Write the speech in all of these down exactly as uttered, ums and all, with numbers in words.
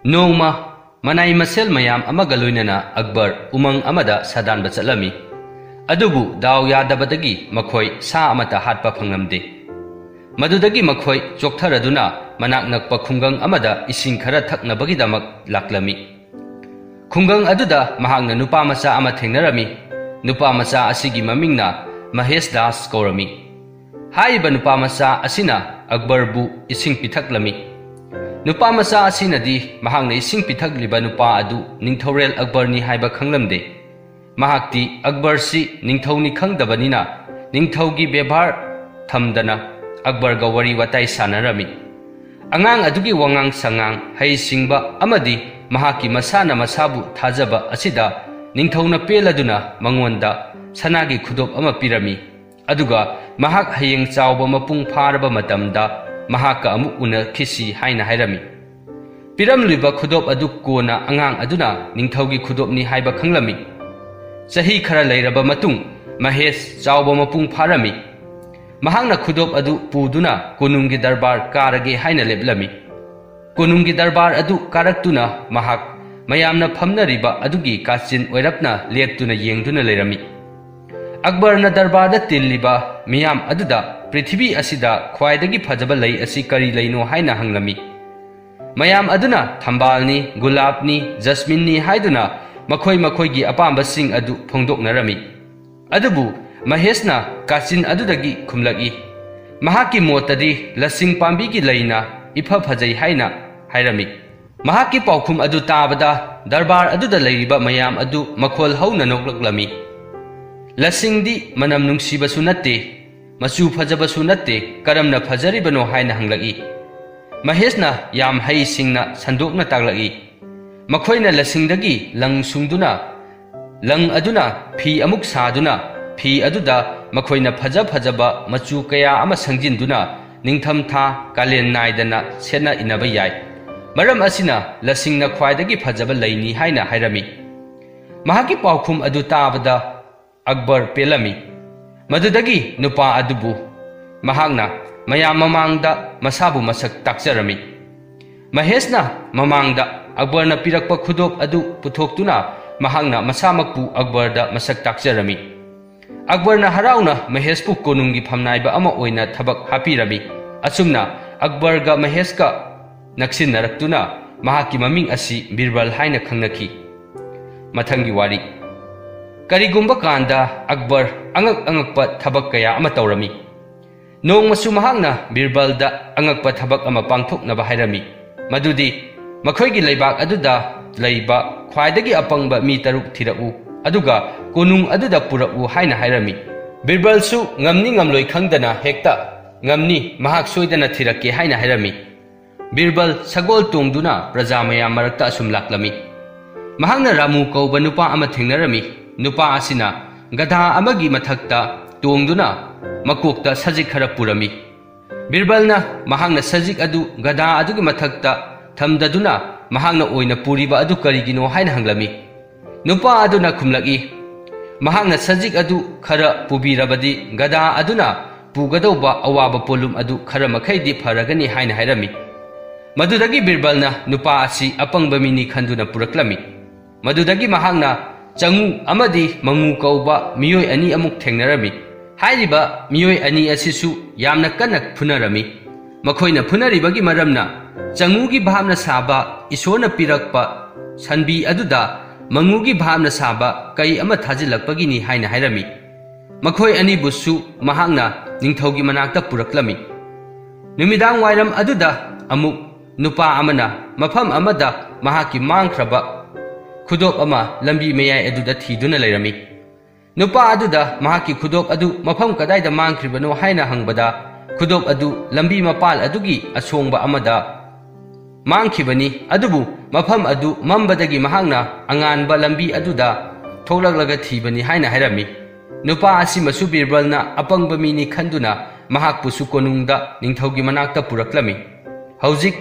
ꯅꯣꯡꯃ ꯃꯅꯥꯏ ꯃꯁꯦꯜ ꯃꯌꯥꯝ ꯑꯃꯒ ꯂꯣꯏꯅꯅ ꯑꯛꯕꯔ ꯎꯃꯪ ꯑꯃꯗ ꯁꯥꯗꯥꯟꯕ ꯆꯠꯂꯝꯃꯤ꯫ ꯑꯗꯨꯕꯨ ꯗꯥꯎ ꯌꯥꯗꯕꯗꯒꯤ ꯃꯈꯣꯏ ꯁꯥ ꯑꯃꯠꯇ ꯍꯥꯠꯄ ꯐꯪꯂꯝꯗꯦ꯫ ꯃꯗꯨꯗꯒꯤ ꯃꯈꯣꯏ ꯆꯣꯛꯊꯔꯗꯨꯅ ꯃꯅꯥꯛ ꯅꯛꯄ ꯈꯨꯡꯒꯪ ꯑꯃꯗ ꯏꯁꯤꯡ ꯈꯔ ꯊꯛꯅꯕꯒꯤꯗꯃꯛ ꯂꯥꯛꯂꯝꯃꯤ꯫ ꯈꯨꯡꯒꯪ ꯑꯗꯨꯗ ꯃꯍꯥꯛꯅ ꯅꯨꯄꯥ ꯃꯆꯥ ꯑꯃ ꯊꯦꯡꯅꯔꯝꯃꯤ꯫ ꯅꯨꯄꯥ ꯃꯆꯥ ꯑꯁꯤꯒꯤ ꯃꯃꯤꯡꯅ ꯃꯍꯦꯁ ꯗꯥꯁ ꯀꯧꯔꯝꯃꯤ꯫ ꯍꯥꯏꯔꯤꯕ ꯅꯨꯄꯥ ꯃꯆꯥ ꯑꯁꯤꯅ ꯑꯛꯕꯔꯕꯨ ꯏꯁꯤꯡ ꯄꯤꯊꯛꯂꯝꯃꯤ꯫ ꯅꯨꯄꯥ ꯃꯆꯥ ꯑꯁꯤꯅꯗꯤ ꯃꯍꯥꯛꯅ ꯏꯁꯤꯡ ꯄꯤꯊꯛꯂꯤꯕ ꯅꯨꯄꯥ ꯑꯗꯨ ꯅꯤꯡꯊꯧꯔꯦꯜ ꯑꯛꯕꯔꯅꯤ ꯍꯥꯏꯕ ꯈꯪꯂꯝꯗꯦ꯫ ꯃꯍꯥꯛꯇꯤ ꯑꯛꯕꯔꯁꯤ ꯅꯤꯡꯊꯧꯅꯤ ꯈꯪꯗꯕꯅꯤꯅ ꯅꯤꯡꯊꯧꯒꯤ ꯕꯦꯕꯥꯔ ꯊꯝꯗꯅ ꯑꯛꯕꯔꯒ ꯋꯥꯔꯤ ꯋꯥꯇꯥꯏ ꯁꯥꯟꯅꯔꯝꯃꯤ꯫ ꯑꯉꯥꯡ ꯑꯗꯨꯒꯤ ꯋꯥꯉꯥꯡ ꯁꯉꯥꯡ, ꯍꯩꯁꯤꯡꯕ ꯑꯃꯗꯤ ꯃꯍꯥꯛꯀꯤ ꯃꯁꯥꯅ ꯃꯁꯥꯕꯨ ꯊꯥꯖꯕ ꯑꯁꯤꯗ ꯅꯤꯡꯊꯧꯅ ꯄꯦꯜꯂꯗꯨꯅ ꯃꯉꯣꯟꯗ ꯁꯅꯥꯒꯤ ꯈꯨꯗꯣꯞ ꯑꯃ ꯄꯤꯔꯝꯃꯤ꯫ ꯑꯗꯨꯒ ꯃꯍꯥꯛ ꯍꯌꯦꯡ ꯆꯥꯎꯕ ꯃꯄꯨꯡ ꯐꯥꯔꯕ ꯃꯇꯝꯗ ꯃꯍꯥꯛꯀ ꯑꯃꯨꯛ ꯎꯅꯈꯤꯁꯤ ꯍꯥꯏꯅ ꯍꯥꯏꯔꯝꯃꯤ꯫ ꯄꯤꯔꯝꯂꯤꯕ ꯈꯨꯗꯣꯞ ꯑꯗꯨ ꯀꯣꯟꯅ ꯑꯉꯥꯡ ꯑꯗꯨꯅ ꯅꯤꯡꯊꯧꯒꯤ ꯈꯨꯗꯣꯞꯅꯤ ꯍꯥꯏꯕ ꯈꯪꯂꯝꯃꯤ꯫ ꯆꯍꯤ ꯈꯔ ꯂꯩꯔꯕ ꯃꯇꯨꯡ ꯃꯍꯦꯁ ꯆꯥꯎꯕ ꯃꯄꯨꯡ ꯐꯥꯔꯝꯃꯤ꯫ ꯃꯍꯥꯛꯅ ꯈꯨꯗꯣꯞ ꯑꯗꯨ ꯄꯨꯗꯨꯅ ꯀꯣꯅꯨꯡꯒꯤ ꯗꯔꯕꯥꯔ ꯀꯥꯔꯒꯦ ꯍꯥꯏꯅ ꯂꯦꯞꯂꯝꯃꯤ꯫ ꯀꯣꯅꯨꯡꯒꯤ ꯗꯔꯕꯥꯔ ꯑꯗꯨ ꯀꯥꯔꯛꯇꯨꯅ ꯃꯍꯥꯛ ꯃꯌꯥꯝꯅ ꯐꯝꯅꯔꯤꯕ ꯑꯗꯨꯒꯤ ꯀꯥꯆꯤꯟ ꯑꯣꯏꯔꯞꯅ ꯂꯦꯞꯇꯨꯅ ꯌꯦꯡꯗꯨꯅ ꯂꯩꯔꯝꯃꯤ꯫ ꯑꯛꯕꯔꯅ ꯗꯔꯕꯥꯔꯗ ꯇꯤꯜꯂꯤꯕ ꯃꯤꯌꯥꯝ ꯑꯗꯨꯗ ꯄ꯭ꯔꯤꯊꯤꯕꯤ ꯑꯁꯤꯗ ꯈ꯭ꯋꯥꯏꯗꯒꯤ ꯐꯖꯕ ꯂꯩ ꯑꯁꯤ ꯀꯔꯤ ꯂꯩꯅꯣ ꯍꯥꯏꯅ ꯍꯪꯂꯝꯃꯤ꯫ ꯃꯌꯥꯝ ꯑꯗꯨꯅ ꯊꯝꯕꯥꯜꯅꯤ, ꯒꯨꯂꯥꯞꯅꯤ, ꯖꯁꯃꯤꯟꯅꯤ ꯍꯥꯏꯗꯨꯅ ꯃꯈꯣꯏ ꯃꯈꯣꯏꯒꯤ ꯑꯄꯥꯝꯕꯁꯤꯡ ꯑꯗꯨ ꯐꯣꯡꯗꯣꯛꯅꯔꯝꯃꯤ꯫ ꯑꯗꯨꯕꯨ ꯃꯍꯦꯁꯅ ꯀꯥꯆꯤꯟ ꯑꯗꯨꯗꯒꯤ ꯈꯨꯝꯂꯛꯏ, ꯃꯍꯥꯛꯀꯤ ꯃꯣꯠꯇꯗꯤ ꯂꯁꯤꯡ ꯄꯥꯝꯕꯤꯒꯤ ꯂꯩꯅ ꯏꯐ ꯐꯖꯩ ꯍꯥꯏꯅ ꯍꯥꯏꯔꯝꯃꯤ꯫ ꯃꯍꯥꯛꯀꯤ ꯄꯥꯎꯈꯨꯝ ꯑꯗꯨ ꯇꯥꯕꯗ ꯗꯔꯕꯥꯔ ꯑꯗꯨꯗ ꯂꯩꯔꯤꯕ ꯃꯌꯥꯝ ꯑꯗꯨ ꯃꯈꯣꯜ ꯍꯧꯅ ꯅꯣꯛꯂꯛꯂꯝꯃꯤ꯫ ꯂꯁꯤꯡꯗꯤ ꯃꯅꯝ ꯅꯨꯡꯁꯤꯕꯁꯨ ꯅꯠꯇꯦ, ꯃꯆꯨ ꯐꯖꯕꯁꯨ ꯅꯠꯇꯦ, ꯀꯔꯝꯅ ꯐꯖꯔꯤꯕꯅꯣ ꯍꯥꯏꯅ ꯍꯪꯂꯛꯏ꯫ ꯃꯍꯦꯁꯅ ꯌꯥꯝ ꯍꯩꯁꯤꯡꯅ ꯁꯟꯗꯣꯛꯅ ꯇꯥꯛꯂꯛꯏ꯫ ꯃꯈꯣꯏꯅ ꯂꯁꯤꯡꯗꯒꯤ ꯂꯪ ꯁꯨꯡꯗꯨꯅ, ꯂꯪ ꯑꯗꯨꯅ ꯐꯤ ꯑꯃꯨꯛ ꯁꯥꯗꯨꯅ, ꯐꯤ ꯑꯗꯨꯗ ꯃꯈꯣꯏꯅ ꯐꯖ ꯐꯖꯕ ꯃꯆꯨ ꯀꯌꯥ ꯑꯃ ꯁꯪꯖꯤꯟꯗꯨꯅ ꯅꯤꯡꯊꯝꯊꯥ, ꯀꯥꯂꯦꯟ ꯅꯥꯏꯗꯅ ꯁꯦꯠꯅ ꯏꯟꯅꯕ ꯌꯥꯏ꯫ ꯃꯔꯝ ꯑꯁꯤꯅ ꯂꯁꯤꯡꯅ ꯈ꯭ꯋꯥꯏꯗꯒꯤ ꯐꯖꯕ ꯂꯩꯅꯤ ꯍꯥꯏꯅ ꯍꯥꯏꯔꯝꯃꯤ꯫ ꯃꯍꯥꯛꯀꯤ ꯄꯥꯎꯈꯨꯝ ꯑꯗꯨ ꯇꯥꯕꯗ ꯑꯛꯕꯔ ꯄꯦꯜꯂꯝꯃꯤ꯫ ꯃꯗꯨꯗꯒꯤ ꯅꯨꯄꯥ ꯑꯗꯨꯕꯨ ꯃꯍꯥꯛꯅ ꯃꯌꯥꯝ ꯃꯃꯥꯡꯗ ꯃꯁꯥꯕꯨ ꯃꯁꯛ ꯇꯥꯛꯆꯔꯝꯃꯤ꯫ ꯃꯍꯦꯁꯅ ꯃꯃꯥꯡꯗ ꯑꯛꯕꯔꯅ ꯄꯤꯔꯛꯄ ꯈꯨꯗꯣꯞ ꯑꯗꯨ ꯄꯨꯊꯣꯛꯇꯨꯅ ꯃꯍꯥꯛꯅ ꯃꯁꯥꯃꯛꯄꯨ ꯑꯛꯕꯔꯗ ꯃꯁꯛ ꯇꯥꯛꯆꯔꯝꯃꯤ꯫ ꯑꯛꯕꯔꯅ ꯍꯔꯥꯎꯅ ꯃꯍꯦꯁꯄꯨ ꯀꯣꯅꯨꯡꯒꯤ ꯐꯝꯅꯥꯏꯕ ꯑꯃ ꯑꯣꯏꯅ ꯊꯕꯛ ꯍꯥꯞꯄꯤꯔꯝꯃꯤ꯫ ꯑꯁꯨꯝꯅ ꯑꯛꯕꯔꯒ ꯃꯍꯦꯁꯀ ꯅꯛꯁꯤꯟꯅꯔꯛꯇꯨꯅ ꯃꯍꯥꯛꯀꯤ ꯃꯃꯤꯡ ꯑꯁꯤ ꯕꯤꯔꯕꯜ ꯍꯥꯏꯅ ꯈꯪꯅꯈꯤ꯫ ꯃꯊꯪꯒꯤ ꯋꯥꯔꯤ꯫ ꯀꯔꯤꯒꯨꯝꯕ ꯀꯥꯟꯗ ꯑꯛꯕꯔ ꯑꯉꯛ ꯑꯉꯛꯄ ꯊꯕꯛ ꯀꯌꯥ ꯑꯃ ꯇꯧꯔꯝꯃꯤ꯫ ꯅꯣꯡꯃꯁꯨ ꯃꯍꯥꯛꯅ ꯕꯤꯔꯕꯜꯗ ꯑꯉꯛꯄ ꯊꯕꯛ ꯑꯃ ꯄꯥꯡꯊꯣꯛꯅꯕ ꯍꯥꯏꯔꯝꯃꯤ꯫ ꯃꯗꯨꯗꯤ ꯃꯈꯣꯏꯒꯤ ꯂꯩꯕꯥꯛ ꯑꯗꯨꯗ ꯂꯩꯕ ꯈ꯭ꯋꯥꯏꯗꯒꯤ ꯑꯄꯪꯕ ꯃꯤ ꯇꯔꯨꯛ ꯊꯤꯔꯛꯎ, ꯑꯗꯨꯒ ꯀꯣꯅꯨꯡ ꯑꯗꯨꯗ ꯄꯨꯔꯛꯎ ꯍꯥꯏꯅ ꯍꯥꯏꯔꯝꯃꯤ꯫ ꯕꯤꯔꯕꯜꯁꯨ ꯉꯝꯅꯤ ꯉꯝꯂꯣꯏ ꯈꯪꯗꯅ ꯍꯦꯛꯇ "ꯉꯝꯅꯤ, ꯃꯍꯥꯛ ꯁꯣꯏꯗꯅ ꯊꯤꯔꯛꯀꯦ" ꯍꯥꯏꯅ ꯍꯥꯏꯔꯝꯃꯤ꯫ ꯕꯤꯔꯕꯜ ꯁꯒꯣꯜ ꯇꯣꯡꯗꯨꯅ ꯄ꯭ꯔꯖꯥ ꯃꯌꯥꯝ ꯃꯔꯛꯇ ꯑꯁꯨꯝ ꯂꯥꯛꯂꯝꯃꯤ꯫ ꯃꯍꯥꯛꯅ ꯔꯥꯃꯨ ꯀꯧꯕ ꯅꯨꯄꯥ ꯑꯃ ꯊꯦꯡꯅꯔꯝꯃꯤ꯫ ꯅꯨꯄꯥ ꯑꯁꯤꯅ ꯒꯙꯥ ꯑꯃꯒꯤ ꯃꯊꯛꯇ ꯇꯣꯡꯗꯨꯅ ꯃꯀꯣꯛꯇ ꯁꯖꯤꯛ ꯈꯔ ꯄꯨꯔꯝꯃꯤ꯫ ꯕꯤꯔꯕꯜꯅ ꯃꯍꯥꯛꯅ ꯁꯖꯤꯛ ꯑꯗꯨ ꯒꯙꯥ ꯑꯗꯨꯒꯤ ꯃꯊꯛꯇ ꯊꯝꯗꯗꯨꯅ ꯃꯍꯥꯛꯅ ꯑꯣꯏꯅ ꯄꯨꯔꯤꯕ ꯑꯗꯨ ꯀꯔꯤꯒꯤꯅꯣ ꯍꯥꯏꯅ ꯍꯪꯂꯝꯃꯤ꯫ ꯅꯨꯄꯥ ꯑꯗꯨꯅ ꯈꯨꯝꯂꯛꯏ, "ꯃꯍꯥꯛꯅ ꯁꯖꯤꯛ ꯑꯗꯨ ꯈꯔ ꯄꯨꯕꯤꯔꯕꯗꯤ ꯒꯙꯥ ꯑꯗꯨꯅ ꯄꯨꯒꯗꯧꯕ ꯑꯋꯥꯕ ꯄꯣꯠꯂꯨꯝ ꯑꯗꯨ ꯈꯔ ꯃꯈꯩꯗꯤ ꯐꯔꯒꯅꯤ" ꯍꯥꯏꯅ ꯍꯥꯏꯔꯝꯃꯤ꯫ ꯃꯗꯨꯗꯒꯤ ꯕꯤꯔꯕꯜꯅ ꯅꯨꯄꯥ ꯑꯁꯤ ꯑꯄꯪꯕ ꯃꯤꯅꯤ ꯈꯟꯗꯨꯅ ꯄꯨꯔꯛꯂꯝꯃꯤ꯫ ꯃꯗꯨꯗꯒꯤ ꯃꯍꯥꯛꯅ ꯆꯉꯨ ꯑꯃꯗꯤ ꯃꯉꯨ ꯀꯧꯕ ꯃꯤꯑꯣꯏ ꯑꯅꯤ ꯑꯃꯨꯛ ꯊꯦꯡꯅꯔꯝꯃꯤ꯫ ꯍꯥꯏꯔꯤꯕ ꯃꯤꯑꯣꯏ ꯑꯅꯤ ꯑꯁꯤꯁꯨ ꯌꯥꯝꯅ ꯀꯟꯅ ꯐꯨꯅꯔꯝꯃꯤ꯫ ꯃꯈꯣꯏꯅ ꯐꯨꯅꯔꯤꯕꯒꯤ ꯃꯔꯝꯅ ꯆꯉꯨꯒꯤ ꯚꯥꯞꯅ ꯁꯥꯕ ꯏꯁꯣꯔꯅ ꯄꯤꯔꯛꯄ ꯁꯟꯕꯤ ꯑꯗꯨꯗ ꯃꯉꯨꯒꯤ ꯚꯥꯞꯅ ꯁꯥꯕ ꯀꯩ ꯑꯃ ꯊꯥꯖꯤꯜꯂꯛꯄꯒꯤꯅꯤ ꯍꯥꯏꯅ ꯍꯥꯏꯔꯝꯃꯤ꯫ ꯃꯈꯣꯏ ꯑꯅꯤꯕꯨꯁꯨ ꯃꯍꯥꯛꯅ ꯅꯤꯡꯊꯧꯒꯤ ꯃꯅꯥꯛꯇ ꯄꯨꯔꯛꯂꯝꯃꯤ꯫ ꯅꯨꯃꯤꯗꯥꯡ ꯋꯥꯏꯔꯝ ꯑꯗꯨꯗ ꯑꯃꯨꯛ ꯅꯨꯄꯥ ꯑꯃꯅ ꯃꯐꯝ ꯑꯃꯗ ꯃꯍꯥꯛꯀꯤ ꯃꯥꯡꯈ꯭ꯔꯕ ꯈꯨꯗꯣꯞ ꯑꯃ ꯂꯝꯕꯤ ꯃꯌꯥꯏ ꯑꯗꯨꯗ ꯊꯤꯗꯨꯅ ꯂꯩꯔꯝꯃꯤ꯫ ꯅꯨꯄꯥ ꯑꯗꯨꯗ ꯃꯍꯥꯛꯀꯤ ꯈꯨꯗꯣꯞ ꯑꯗꯨ ꯃꯐꯝ ꯀꯗꯥꯏꯗ ꯃꯥꯡꯈ꯭ꯔꯤꯕꯅꯣ ꯍꯥꯏꯅ ꯍꯪꯕꯗ, ꯈꯨꯗꯣꯞ ꯑꯗꯨ ꯂꯝꯕꯤ ꯃꯄꯥꯜ ꯑꯗꯨꯒꯤ ꯑꯁꯣꯡꯕ ꯑꯃꯗ ꯃꯥꯡꯈꯤꯕꯅꯤ, ꯑꯗꯨꯕꯨ ꯃꯐꯝ ꯑꯗꯨ ꯃꯝꯕꯗꯒꯤ ꯃꯍꯥꯛꯅ ꯑꯉꯥꯟꯕ ꯂꯝꯕꯤ ꯑꯗꯨꯗ ꯊꯣꯛꯂꯛꯂꯒ ꯊꯤꯕꯅꯤ ꯍꯥꯏꯅ ꯍꯥꯏꯔꯝꯃꯤ꯫ ꯅꯨꯄꯥ ꯑꯁꯤꯃꯁꯨ ꯕꯤꯔꯕꯜꯅ ꯑꯄꯪꯕ ꯃꯤꯅꯤ ꯈꯟꯗꯨꯅ ꯃꯍꯥꯛꯄꯨꯁꯨ ꯀꯣꯅꯨꯡꯗ ꯅꯤꯡꯊꯧꯒꯤ ꯃꯅꯥꯛꯇ ꯄꯨꯔꯛꯂꯝꯃꯤ꯫ ꯍꯧꯖꯤꯛ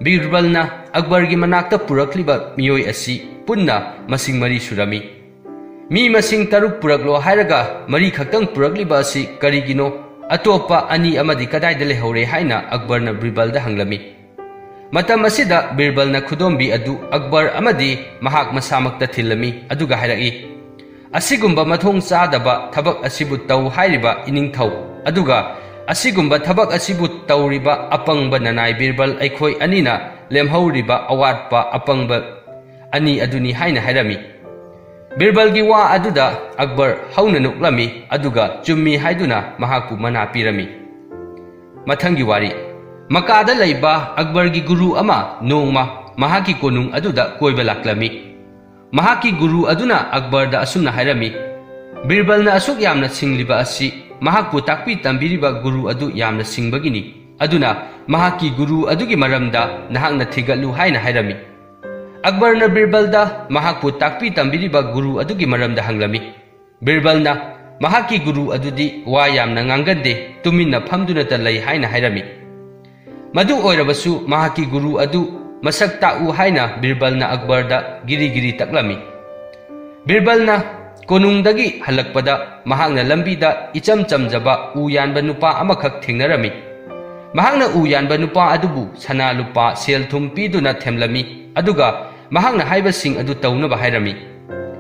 ꯕꯤꯔꯕꯜꯅ ꯑꯛꯕꯔꯒꯤ ꯃꯅꯥꯛꯇ ꯄꯨꯔꯛꯂꯤꯕ ꯃꯤꯑꯣꯏ ꯑꯁꯤ ꯄꯨꯟꯅ ꯃꯁꯤꯡ ꯃꯔꯤ ꯁꯨꯔꯝꯃꯤ꯫ "ꯃꯤ ꯃꯁꯤꯡ ꯇꯔꯨꯛ ꯄꯨꯔꯛꯂꯣ ꯍꯥꯏꯔꯒ ꯃꯔꯤ ꯈꯛꯇꯪ ꯄꯨꯔꯛꯂꯤꯕ ꯑꯁꯤ ꯀꯔꯤꯒꯤꯅꯣ? ꯑꯇꯣꯞꯄ ꯑꯅꯤ ꯑꯃꯗꯤ ꯀꯗꯥꯏꯗ ꯂꯩꯍꯧꯔꯦ?" ꯍꯥꯏꯅ ꯑꯛꯕꯔꯅ ꯕꯤꯔꯕꯜꯗ ꯍꯪꯂꯝꯃꯤ꯫ ꯃꯇꯝ ꯑꯁꯤꯗ ꯕꯤꯔꯕꯜꯅ ꯈꯨꯗꯣꯝꯕꯤ ꯑꯗꯨ ꯑꯛꯕꯔ ꯑꯃꯗꯤ ꯃꯍꯥꯛ ꯃꯁꯥꯃꯛꯇ ꯊꯤꯜꯂꯝꯃꯤ, ꯑꯗꯨꯒ ꯍꯥꯏꯔꯛꯏ, "ꯑꯁꯤꯒꯨꯝꯕ ꯃꯊꯣꯡ ꯆꯥꯗꯕ ꯊꯕꯛ ꯑꯁꯤꯕꯨ ꯇꯧ ꯍꯥꯏꯔꯤꯕ ꯏꯅꯤꯡꯊꯧ, ꯑꯗꯨꯒ ꯑꯁꯤꯒꯨꯝꯕ ꯊꯕꯛ ꯑꯁꯤꯕꯨ ꯇꯧꯔꯤꯕ ꯑꯄꯪꯕ ꯅꯅꯥꯏ ꯕꯤꯔꯕꯜ, ꯑꯩꯈꯣꯏ ꯑꯅꯤꯅ ꯂꯦꯝꯍꯧꯔꯤꯕ ꯑꯋꯥꯠꯄ ꯑꯄꯪꯕ ꯑꯅꯤ ꯑꯗꯨꯅꯤ" ꯍꯥꯏꯅ ꯍꯥꯏꯔꯝꯃꯤ꯫ ꯕꯤꯔꯕꯜꯒꯤ ꯋꯥ ꯑꯗꯨꯗ ꯑꯛꯕꯔ ꯍꯧꯅ ꯅꯣꯛꯂꯝꯃꯤ, ꯑꯗꯨꯒ ꯆꯨꯝꯃꯤ ꯍꯥꯏꯗꯨꯅ ꯃꯍꯥꯛꯄꯨ ꯃꯅꯥ ꯄꯤꯔꯝꯃꯤ꯫ ꯃꯊꯪꯒꯤ ꯋꯥꯔꯤ꯫ ꯃꯀꯥꯗ ꯂꯩꯕ ꯑꯛꯕꯔꯒꯤ ꯒꯨꯔꯨ ꯑꯃ ꯅꯣꯡꯃ ꯃꯍꯥꯛꯀꯤ ꯀꯣꯅꯨꯡ ꯑꯗꯨꯗ ꯀꯣꯏꯕ ꯂꯥꯛꯂꯝꯃꯤ꯫ ꯃꯍꯥꯛꯀꯤ ꯒꯨꯔꯨ ꯑꯗꯨꯅ ꯑꯛꯕꯔꯗ ꯑꯁꯨꯝꯅ ꯍꯥꯏꯔꯝꯃꯤ, "ꯕꯤꯔꯕꯜꯅ ꯑꯁꯨꯛ ꯌꯥꯝꯅ ꯁꯤꯡꯂꯤꯕ ꯑꯁꯤ ꯃꯍꯥꯛꯄꯨ ꯇꯥꯛꯄꯤ ꯇꯝꯕꯤꯔꯤꯕ ꯒꯨꯔꯨ ꯑꯗꯨ ꯌꯥꯝꯅ ꯁꯤꯡꯕꯒꯤꯅꯤ꯫ ꯑꯗꯨꯅ ꯃꯍꯥꯛꯀꯤ ꯒꯨꯔꯨ ꯑꯗꯨꯒꯤ ꯃꯔꯝꯗ ꯅꯍꯥꯛꯅ ꯊꯤꯒꯠꯂꯨ" ꯍꯥꯏꯅ ꯍꯥꯏꯔꯝꯃꯤ꯫ ꯑꯛꯕꯔꯅ ꯕꯤꯔꯕꯜꯗ ꯃꯍꯥꯛꯄꯨ ꯇꯥꯛꯄꯤ ꯇꯝꯕꯤꯔꯤꯕ ꯒꯨꯔꯨ ꯑꯗꯨꯒꯤ ꯃꯔꯝꯗ ꯍꯪꯂꯝꯃꯤ꯫ ꯕꯤꯔꯕꯜꯅ, "ꯃꯍꯥꯛꯀꯤ ꯒꯨꯔꯨ ꯑꯗꯨꯗꯤ ꯋꯥ ꯌꯥꯝꯅ ꯉꯥꯡꯒꯟꯗꯦ, ꯇꯨꯃꯤꯟꯅ ꯐꯝꯗꯨꯅꯇ ꯂꯩ" ꯍꯥꯏꯅ ꯍꯥꯏꯔꯝꯃꯤ꯫ ꯃꯗꯨ ꯑꯣꯏꯔꯕꯁꯨ ꯃꯍꯥꯛꯀꯤ ꯒꯨꯔꯨ ꯑꯗꯨ ꯃꯁꯛ ꯇꯥꯛꯎ ꯍꯥꯏꯅ ꯕꯤꯔꯕꯜꯅ ꯑꯛꯕꯔꯗ ꯒꯤꯔꯤ ꯒꯤꯔꯤ ꯇꯛꯂꯝꯃꯤ꯫ ꯕꯤꯔꯕꯜꯅ ꯀꯣꯅꯨꯡꯗꯒꯤ ꯍꯜꯂꯛꯄꯗ ꯃꯍꯥꯛꯅ ꯂꯝꯕꯤꯗ ꯏꯆꯝ ꯆꯝꯖꯕ ꯎ ꯌꯥꯟꯕ ꯅꯨꯄꯥ ꯑꯃꯈꯛ ꯊꯦꯡꯅꯔꯝꯃꯤ꯫ ꯃꯍꯥꯛꯅ ꯎ ꯌꯥꯟꯕ ꯅꯨꯄꯥ ꯑꯗꯨꯕꯨ ꯁꯅꯥ ꯂꯨꯄꯥ ꯁꯦꯜ ꯊꯨꯝ ꯄꯤꯗꯨꯅ ꯊꯦꯝꯂꯝꯃꯤ, ꯑꯗꯨꯒ ꯃꯍꯥꯛꯅ ꯍꯥꯏꯕꯁꯤꯡ ꯑꯗꯨ ꯇꯧꯅꯕ ꯍꯥꯏꯔꯝꯃꯤ꯫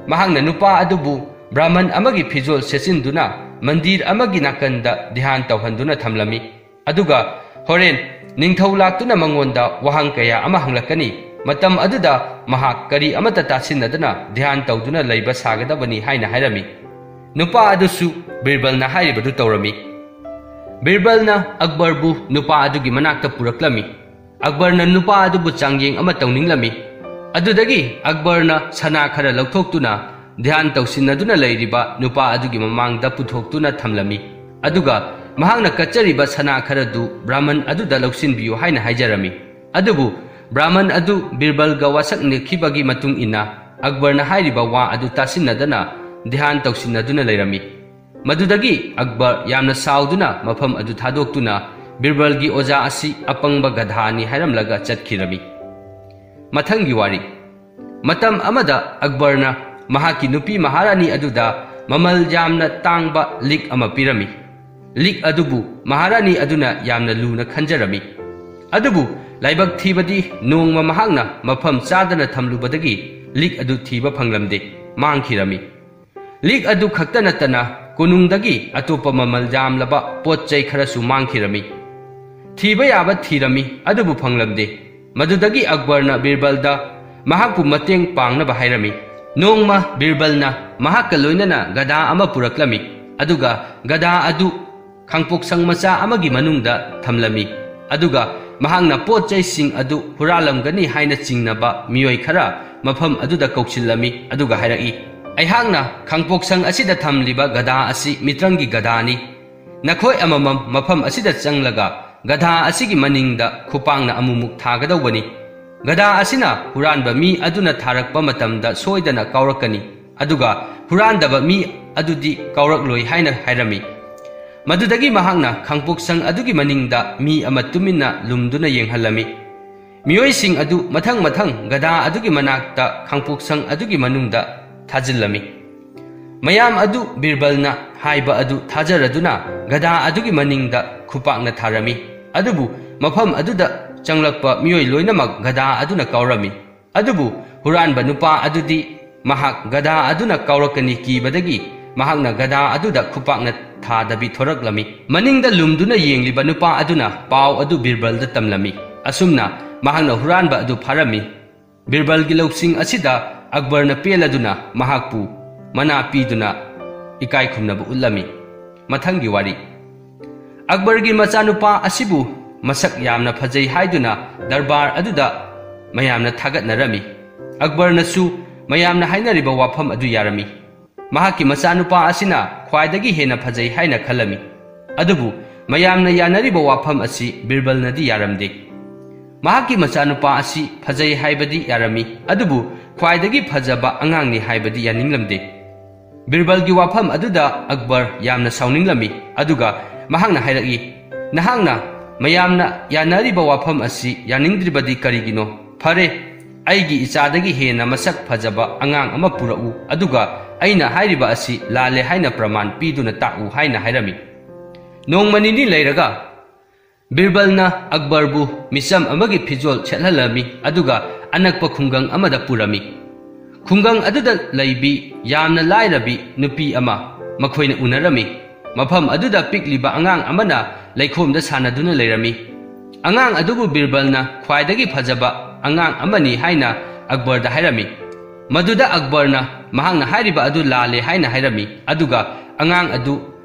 ꯃꯍꯥꯛꯅ ꯅꯨꯄꯥ ꯑꯗꯨꯕꯨ ꯕ꯭ꯔꯥꯍꯃꯟ ꯑꯃꯒꯤ ꯐꯤꯖꯣꯜ ꯁꯦꯠꯆꯤꯟꯗꯨꯅ ꯃꯟꯗꯤꯔ ꯑꯃꯒꯤ ꯅꯥꯀꯟꯗ ꯙ꯭ꯌꯥꯟ ꯇꯧꯍꯟꯗꯨꯅ ꯊꯝꯂꯝꯃꯤ꯫ ꯑꯗꯨꯒ ꯍꯣꯔꯦꯟ ꯅꯤꯡꯊꯧ ꯂꯥꯛꯇꯨꯅ ꯃꯉꯣꯟꯗ ꯋꯥꯍꯪ ꯀꯌꯥ ꯑꯃ ꯍꯪꯂꯛꯀꯅꯤ, ꯃꯇꯝ ꯑꯗꯨꯗ ꯃꯍꯥꯛ ꯀꯔꯤ ꯑꯃꯠꯇ ꯇꯥꯁꯤꯟꯅꯗꯅ ꯙ꯭ꯌꯥꯟ ꯇꯧꯗꯨꯅ ꯂꯩꯕ ꯁꯥꯒꯗꯕꯅꯤ ꯍꯥꯏꯅ ꯍꯥꯏꯔꯝꯃꯤ꯫ ꯅꯨꯄꯥ ꯑꯗꯨꯁꯨ ꯕꯤꯔꯕꯜꯅ ꯍꯥꯏꯔꯤꯕꯗꯨ ꯇꯧꯔꯝꯃꯤ꯫ ꯕꯤꯔꯕꯜꯅ ꯑꯛꯕꯔꯕꯨ ꯅꯨꯄꯥ ꯑꯗꯨꯒꯤ ꯃꯅꯥꯛꯇ ꯄꯨꯔꯛꯂꯝꯃꯤ꯫ ꯑꯛꯕꯔꯅ ꯅꯨꯄꯥ ꯑꯗꯨꯕꯨ ꯆꯥꯡꯌꯦꯡ ꯑꯃ ꯇꯧꯅꯤꯡꯂꯝꯃꯤ꯫ ꯑꯗꯨꯗꯒꯤ ꯑꯛꯕꯔꯅ ꯁꯅꯥ ꯈꯔ ꯂꯧꯊꯣꯛꯇꯨꯅ ꯙ꯭ꯌꯥꯟ ꯇꯧꯁꯤꯟꯅꯗꯨꯅ ꯂꯩꯔꯤꯕ ꯅꯨꯄꯥ ꯑꯗꯨꯒꯤ ꯃꯃꯥꯡꯗ ꯄꯨꯊꯣꯛꯇꯨꯅ ꯊꯝꯂꯝꯃꯤ꯫ ꯑꯗꯨꯒ ꯃꯍꯥꯛꯅ ꯀꯠꯆꯔꯤꯕ ꯁꯅꯥ ꯈꯔꯗꯨ ꯕ꯭ꯔꯥꯍꯃꯟ ꯑꯗꯨꯗ ꯂꯧꯁꯤꯟꯕꯤꯌꯨ ꯍꯥꯏꯅ ꯍꯥꯏꯖꯔꯝꯃꯤ꯫ ꯑꯗꯨꯕꯨ ꯕ꯭ꯔꯥꯍꯃꯟ ꯑꯗꯨ ꯕꯤꯔꯕꯜꯒ ꯋꯥꯁꯛꯅꯈꯤꯕꯒꯤ ꯃꯇꯨꯡ ꯏꯟꯅ ꯑꯛꯕꯔꯅ ꯍꯥꯏꯔꯤꯕ ꯋꯥ ꯑꯗꯨ ꯇꯥꯁꯤꯟꯅꯗꯅ ꯙ꯭ꯌꯥꯟ ꯇꯧꯁꯤꯟꯅꯗꯨꯅ ꯂꯩꯔꯝꯃꯤ꯫ ꯃꯗꯨꯗꯒꯤ ꯑꯛꯕꯔ ꯌꯥꯝꯅ ꯁꯥꯎꯗꯨꯅ ꯃꯐꯝ ꯑꯗꯨ ꯊꯥꯗꯣꯛꯇꯨꯅ ꯕꯤꯔꯕꯜꯒꯤ ꯑꯣꯖꯥ ꯑꯁꯤ ꯑꯄꯪꯕ ꯒꯙꯥꯅꯤ ꯍꯥꯏꯔꯝꯂꯒ ꯆꯠꯈꯤꯔꯝꯃꯤ꯫ ꯃꯊꯪꯒꯤ ꯋꯥꯔꯤ꯫ ꯃꯇꯝ ꯑꯃꯗ ꯑꯛꯕꯔꯅ ꯃꯍꯥꯛꯀꯤ ꯅꯨꯄꯤ ꯃꯍꯥꯔꯥꯅꯤ ꯑꯗꯨꯗ ꯃꯃꯜ ꯌꯥꯝꯅ ꯇꯥꯡꯕ ꯂꯤꯛ ꯑꯃ ꯄꯤꯔꯝꯃꯤ꯫ ꯂꯤꯛ ꯑꯗꯨꯕꯨ ꯃꯍꯥꯔꯥꯅꯤ ꯑꯗꯨꯅ ꯌꯥꯝꯅ ꯂꯨꯅ ꯈꯟꯖꯔꯝꯃꯤ꯫ ꯑꯗꯨꯕꯨ ꯂꯥꯏꯕꯛ ꯊꯤꯕꯗꯤ ꯅꯣꯡꯃ ꯃꯍꯥꯛꯅ ꯃꯐꯝ ꯆꯥꯗꯅ ꯊꯝꯂꯨꯕꯗꯒꯤ ꯂꯤꯛ ꯑꯗꯨ ꯊꯤꯕ ꯐꯪꯂꯝꯗꯦ, ꯃꯥꯡꯈꯤꯔꯝꯃꯤ꯫ ꯂꯤꯛ ꯑꯗꯨ ꯈꯛꯇ ꯅꯠꯇꯅ ꯀꯣꯅꯨꯡꯗꯒꯤ ꯑꯇꯣꯞꯄ ꯃꯃꯜ ꯌꯥꯝꯂꯕ ꯄꯣꯠ ꯆꯩ ꯈꯔꯁꯨ ꯃꯥꯡꯈꯤꯔꯝꯃꯤ꯫ ꯊꯤꯕ ꯌꯥꯕ ꯊꯤꯔꯝꯃꯤ, ꯑꯗꯨꯕꯨ ꯐꯪꯂꯝꯗꯦ꯫ ꯃꯗꯨꯗꯒꯤ ꯑꯛꯕꯔꯅ ꯕꯤꯔꯕꯜꯗ ꯃꯍꯥꯛꯄꯨ ꯃꯇꯦꯡ ꯄꯥꯡꯅꯕ ꯍꯥꯏꯔꯝꯃꯤ꯫ ꯅꯣꯡꯃ ꯕꯤꯔꯕꯜꯅ ꯃꯍꯥꯛꯀ ꯂꯣꯏꯅꯅ ꯒꯙꯥ ꯑꯃ ꯄꯨꯔꯛꯂꯝꯃꯤ, ꯑꯗꯨꯒ ꯒꯙꯥ ꯑꯗꯨ ꯈꯥꯡꯄꯣꯛꯁꯪ ꯃꯆꯥ ꯑꯃꯒꯤ ꯃꯅꯨꯡꯗ ꯊꯝꯂꯝꯃꯤ꯫ ꯑꯗꯨꯒ ꯃꯍꯥꯛꯅ ꯄꯣꯠ ꯆꯩꯁꯤꯡ ꯑꯗꯨ ꯍꯨꯔꯥꯜꯂꯝꯒꯅꯤ ꯍꯥꯏꯅ ꯆꯤꯡꯅꯕ ꯃꯤꯑꯣꯏ ꯈꯔ ꯃꯐꯝ ꯑꯗꯨꯗ ꯀꯧꯁꯤꯜꯂꯝꯃꯤ, ꯑꯗꯨꯒ ꯍꯥꯏꯔꯛꯏ, "ꯑꯩꯍꯥꯛꯅ ꯈꯥꯡꯄꯣꯛꯁꯪ ꯑꯁꯤꯗ ꯊꯝꯂꯤꯕ ꯒꯙꯥ ꯑꯁꯤ ꯃꯤꯇ꯭ꯔꯪꯒꯤ ꯒꯙꯥꯅꯤ꯫ ꯅꯈꯣꯏ ꯑꯃꯃꯝ ꯃꯐꯝ ꯑꯁꯤꯗ ꯆꯪꯂꯒ ꯒꯙꯥ ꯑꯁꯤꯒꯤ ꯃꯅꯤꯡꯗ ꯈꯨꯄꯥꯛꯅ ꯑꯃꯨꯛꯃꯨꯛ ꯊꯥꯒꯗꯧꯕꯅꯤ꯫ ꯒꯙꯥ ꯑꯁꯤꯅ ꯍꯨꯔꯥꯟꯕ ꯃꯤ ꯑꯗꯨꯅ ꯊꯥꯔꯛꯄ ꯃꯇꯝꯗ ꯁꯣꯏꯗꯅ ꯀꯥꯎꯔꯛꯀꯅꯤ, ꯑꯗꯨꯒ ꯍꯨꯔꯥꯟꯗꯕ ꯃꯤ ꯑꯗꯨꯗꯤ ꯀꯥꯎꯔꯛꯂꯣꯏ" ꯍꯥꯏꯅ ꯍꯥꯏꯔꯝꯃꯤ꯫ ꯃꯗꯨꯗꯒꯤ ꯃꯍꯥꯛꯅ ꯈꯥꯡꯄꯣꯛꯁꯪ ꯑꯗꯨꯒꯤ ꯃꯅꯤꯡꯗ ꯃꯤ ꯑꯃ ꯇꯨꯃꯤꯟꯅ ꯂꯨꯝꯗꯨꯅ ꯌꯦꯡꯍꯜꯂꯝꯃꯤ꯫ ꯃꯤꯑꯣꯏꯁꯤꯡ ꯑꯗꯨ ꯃꯊꯪ ꯃꯊꯪ ꯒꯙꯥ ꯑꯗꯨꯒꯤ ꯃꯅꯥꯛꯇ ꯈꯥꯡꯄꯣꯛꯁꯪ ꯑꯗꯨꯒꯤ ꯃꯅꯨꯡꯗ ꯊꯥꯖꯤꯜꯂꯝꯃꯤ꯫ ꯃꯌꯥꯝ ꯑꯗꯨ ꯕꯤꯔꯕꯜꯅ ꯍꯥꯏꯕ ꯑꯗꯨ ꯊꯥꯖꯔꯗꯨꯅ ꯒꯙꯥ ꯑꯗꯨꯒꯤ ꯃꯅꯤꯡꯗ ꯈꯨꯄꯥꯛꯅ ꯊꯥꯔꯝꯃꯤ꯫ ꯑꯗꯨꯕꯨ ꯃꯐꯝ ꯑꯗꯨꯗ ꯆꯪꯂꯛꯄ ꯃꯤꯑꯣꯏ ꯂꯣꯏꯅꯃꯛ ꯒꯙꯥ ꯑꯗꯨꯅ ꯀꯥꯎꯔꯝꯃꯤ꯫ ꯑꯗꯨꯕꯨ ꯍꯨꯔꯥꯟꯕ ꯅꯨꯄꯥ ꯑꯗꯨꯗꯤ ꯃꯍꯥꯛ ꯒꯙꯥ ꯑꯗꯨꯅ ꯀꯥꯎꯔꯛꯀꯅꯤ ꯀꯤꯕꯗꯒꯤ ꯃꯍꯥꯛꯅ ꯒꯙꯥ ꯑꯗꯨꯗ ꯈꯨꯄꯥꯛꯅ ꯊꯥꯗꯕꯤ ꯊꯣꯔꯛꯂꯝꯃꯤ꯫ ꯃꯅꯤꯡꯗ ꯂꯨꯝꯗꯨꯅ ꯌꯦꯡꯂꯤꯕ ꯅꯨꯄꯥ ꯑꯗꯨꯅ ꯄꯥꯎ ꯑꯗꯨ ꯕꯤꯔꯕꯜꯗ ꯇꯝꯂꯝꯃꯤ꯫ ꯑꯁꯨꯝꯅ ꯃꯍꯥꯛꯅ ꯍꯨꯔꯥꯟꯕ ꯑꯗꯨ ꯐꯥꯔꯝꯃꯤ꯫ ꯕꯤꯔꯕꯜꯒꯤ ꯂꯧꯁꯤꯡ ꯑꯁꯤꯗ ꯑꯛꯕꯔꯅ ꯄꯦꯜꯂꯗꯨꯅ ꯃꯍꯥꯛꯄꯨ ꯃꯅꯥ ꯄꯤꯗꯨꯅ ꯏꯀꯥꯏ ꯈꯨꯝꯅꯕ ꯎꯠꯂꯝꯃꯤ꯫ ꯃꯊꯪꯒꯤ ꯋꯥꯔꯤ꯫ ꯑꯛꯕꯔꯒꯤ ꯃꯆꯥꯅꯨꯄꯥ ꯑꯁꯤꯕꯨ ꯃꯁꯛ ꯌꯥꯝꯅ ꯐꯖꯩ ꯍꯥꯏꯗꯨꯅ ꯗꯔꯕꯥꯔ ꯑꯗꯨꯗ ꯃꯌꯥꯝꯅ ꯊꯥꯒꯠꯅꯔꯝꯃꯤ꯫ ꯑꯛꯕꯔꯅꯁꯨ ꯃꯌꯥꯝꯅ ꯍꯥꯏꯅꯔꯤꯕ ꯋꯥꯐꯝ ꯑꯗꯨ ꯌꯥꯔꯝꯃꯤ꯫ ꯃꯍꯥꯛꯀꯤ ꯃꯆꯥꯅꯨꯄꯥ ꯑꯁꯤꯅ ꯈ꯭ꯋꯥꯏꯗꯒꯤ ꯍꯦꯟꯅ ꯐꯖꯩ ꯍꯥꯏꯅ ꯈꯜꯂꯝꯃꯤ꯫ ꯑꯗꯨꯕꯨ ꯃꯌꯥꯝꯅ ꯌꯥꯅꯔꯤꯕ ꯋꯥꯐꯝ ꯑꯁꯤ ꯕꯤꯔꯕꯜꯅꯗꯤ ꯌꯥꯔꯝꯗꯦ꯫ ꯃꯍꯥꯛꯀꯤ ꯃꯆꯥꯅꯨꯄꯥ ꯑꯁꯤ ꯐꯖꯩ ꯍꯥꯏꯕꯗꯤ ꯌꯥꯔꯝꯃꯤ, ꯑꯗꯨꯕꯨ ꯈ꯭ꯋꯥꯏꯗꯒꯤ ꯐꯖꯕ ꯑꯉꯥꯡꯅꯤ ꯍꯥꯏꯕꯗꯤ ꯌꯥꯅꯤꯡꯂꯝꯗꯦ꯫ ꯕꯤꯔꯕꯜꯒꯤ ꯋꯥꯐꯝ ꯑꯗꯨꯗ ꯑꯛꯕꯔ ꯌꯥꯝꯅ ꯁꯥꯎꯅꯤꯡꯂꯝꯃꯤ, ꯑꯗꯨꯒ ꯃꯍꯥꯛꯅ ꯍꯥꯏꯔꯛꯏ, "ꯅꯍꯥꯛꯅ ꯃꯌꯥꯝꯅ ꯌꯥꯅꯔꯤꯕ ꯋꯥꯐꯝ ꯑꯁꯤ ꯌꯥꯅꯤꯡꯗ꯭ꯔꯤꯕꯗꯤ ꯀꯔꯤꯒꯤꯅꯣ? ꯐꯔꯦ, ꯑꯩꯒꯤ ꯏꯆꯥꯗꯒꯤ ꯍꯦꯟꯅ ꯃꯁꯛ ꯐꯖꯕ ꯑꯉꯥꯡ ꯑꯃ ꯄꯨꯔꯛꯎ, ꯑꯗꯨꯒ ꯑꯩꯅ ꯍꯥꯏꯔꯤꯕ ꯑꯁꯤ ꯂꯥꯜꯂꯦ ꯍꯥꯏꯅ ꯄ꯭ꯔꯃꯥꯟ ꯄꯤꯗꯨꯅ ꯇꯥꯛꯎ" ꯍꯥꯏꯅ ꯍꯥꯏꯔꯝꯃꯤ꯫ ꯅꯣꯡꯃ ꯅꯤꯅꯤ ꯂꯩꯔꯒ ꯕꯤꯔꯕꯜꯅ ꯑꯛꯕꯔꯕꯨ ꯃꯤꯆꯝ ꯑꯃꯒꯤ ꯐꯤꯖꯣꯜ ꯁꯦꯠꯍꯜꯂꯝꯃꯤ, ꯑꯗꯨꯒ ꯑꯅꯛꯄ ꯈꯨꯡꯒꯪ ꯑꯃꯗ ꯄꯨꯔꯝꯃꯤ꯫ ꯈꯨꯡꯒꯪ ꯑꯗꯨꯗ ꯂꯩꯕꯤ ꯌꯥꯝꯅ ꯂꯥꯏꯔꯕꯤ ꯅꯨꯄꯤ ꯑꯃ ꯃꯈꯣꯏꯅ ꯎꯅꯔꯝꯃꯤ꯫ ꯃꯐꯝ ꯑꯗꯨꯗ ꯄꯤꯛꯂꯤꯕ ꯑꯉꯥꯡ ꯑꯃꯅ ꯂꯩꯈꯣꯝꯗ ꯁꯥꯟꯅꯗꯨꯅ ꯂꯩꯔꯝꯃꯤ꯫ ꯑꯉꯥꯡ ꯑꯗꯨꯕꯨ ꯕꯤꯔꯕꯜꯅ ꯈ꯭ꯋꯥꯏꯗꯒꯤ ꯐꯖꯕ ꯑꯉꯥꯡ ꯑꯃꯅꯤ ꯍꯥꯏꯅ ꯑꯛꯕꯔꯗ ꯍꯥꯏꯔꯝꯃꯤ꯫ ꯃꯗꯨꯗ ꯑꯛꯕꯔꯅ ꯃꯍꯥꯛꯅ ꯍꯥꯏꯔꯤꯕ ꯑꯗꯨ ꯂꯥꯜꯂꯦ ꯍꯥꯏꯅ ꯍꯥꯏꯔꯝꯃꯤ, ꯑꯗꯨꯒ ꯑꯉꯥꯡ ꯑꯗꯨ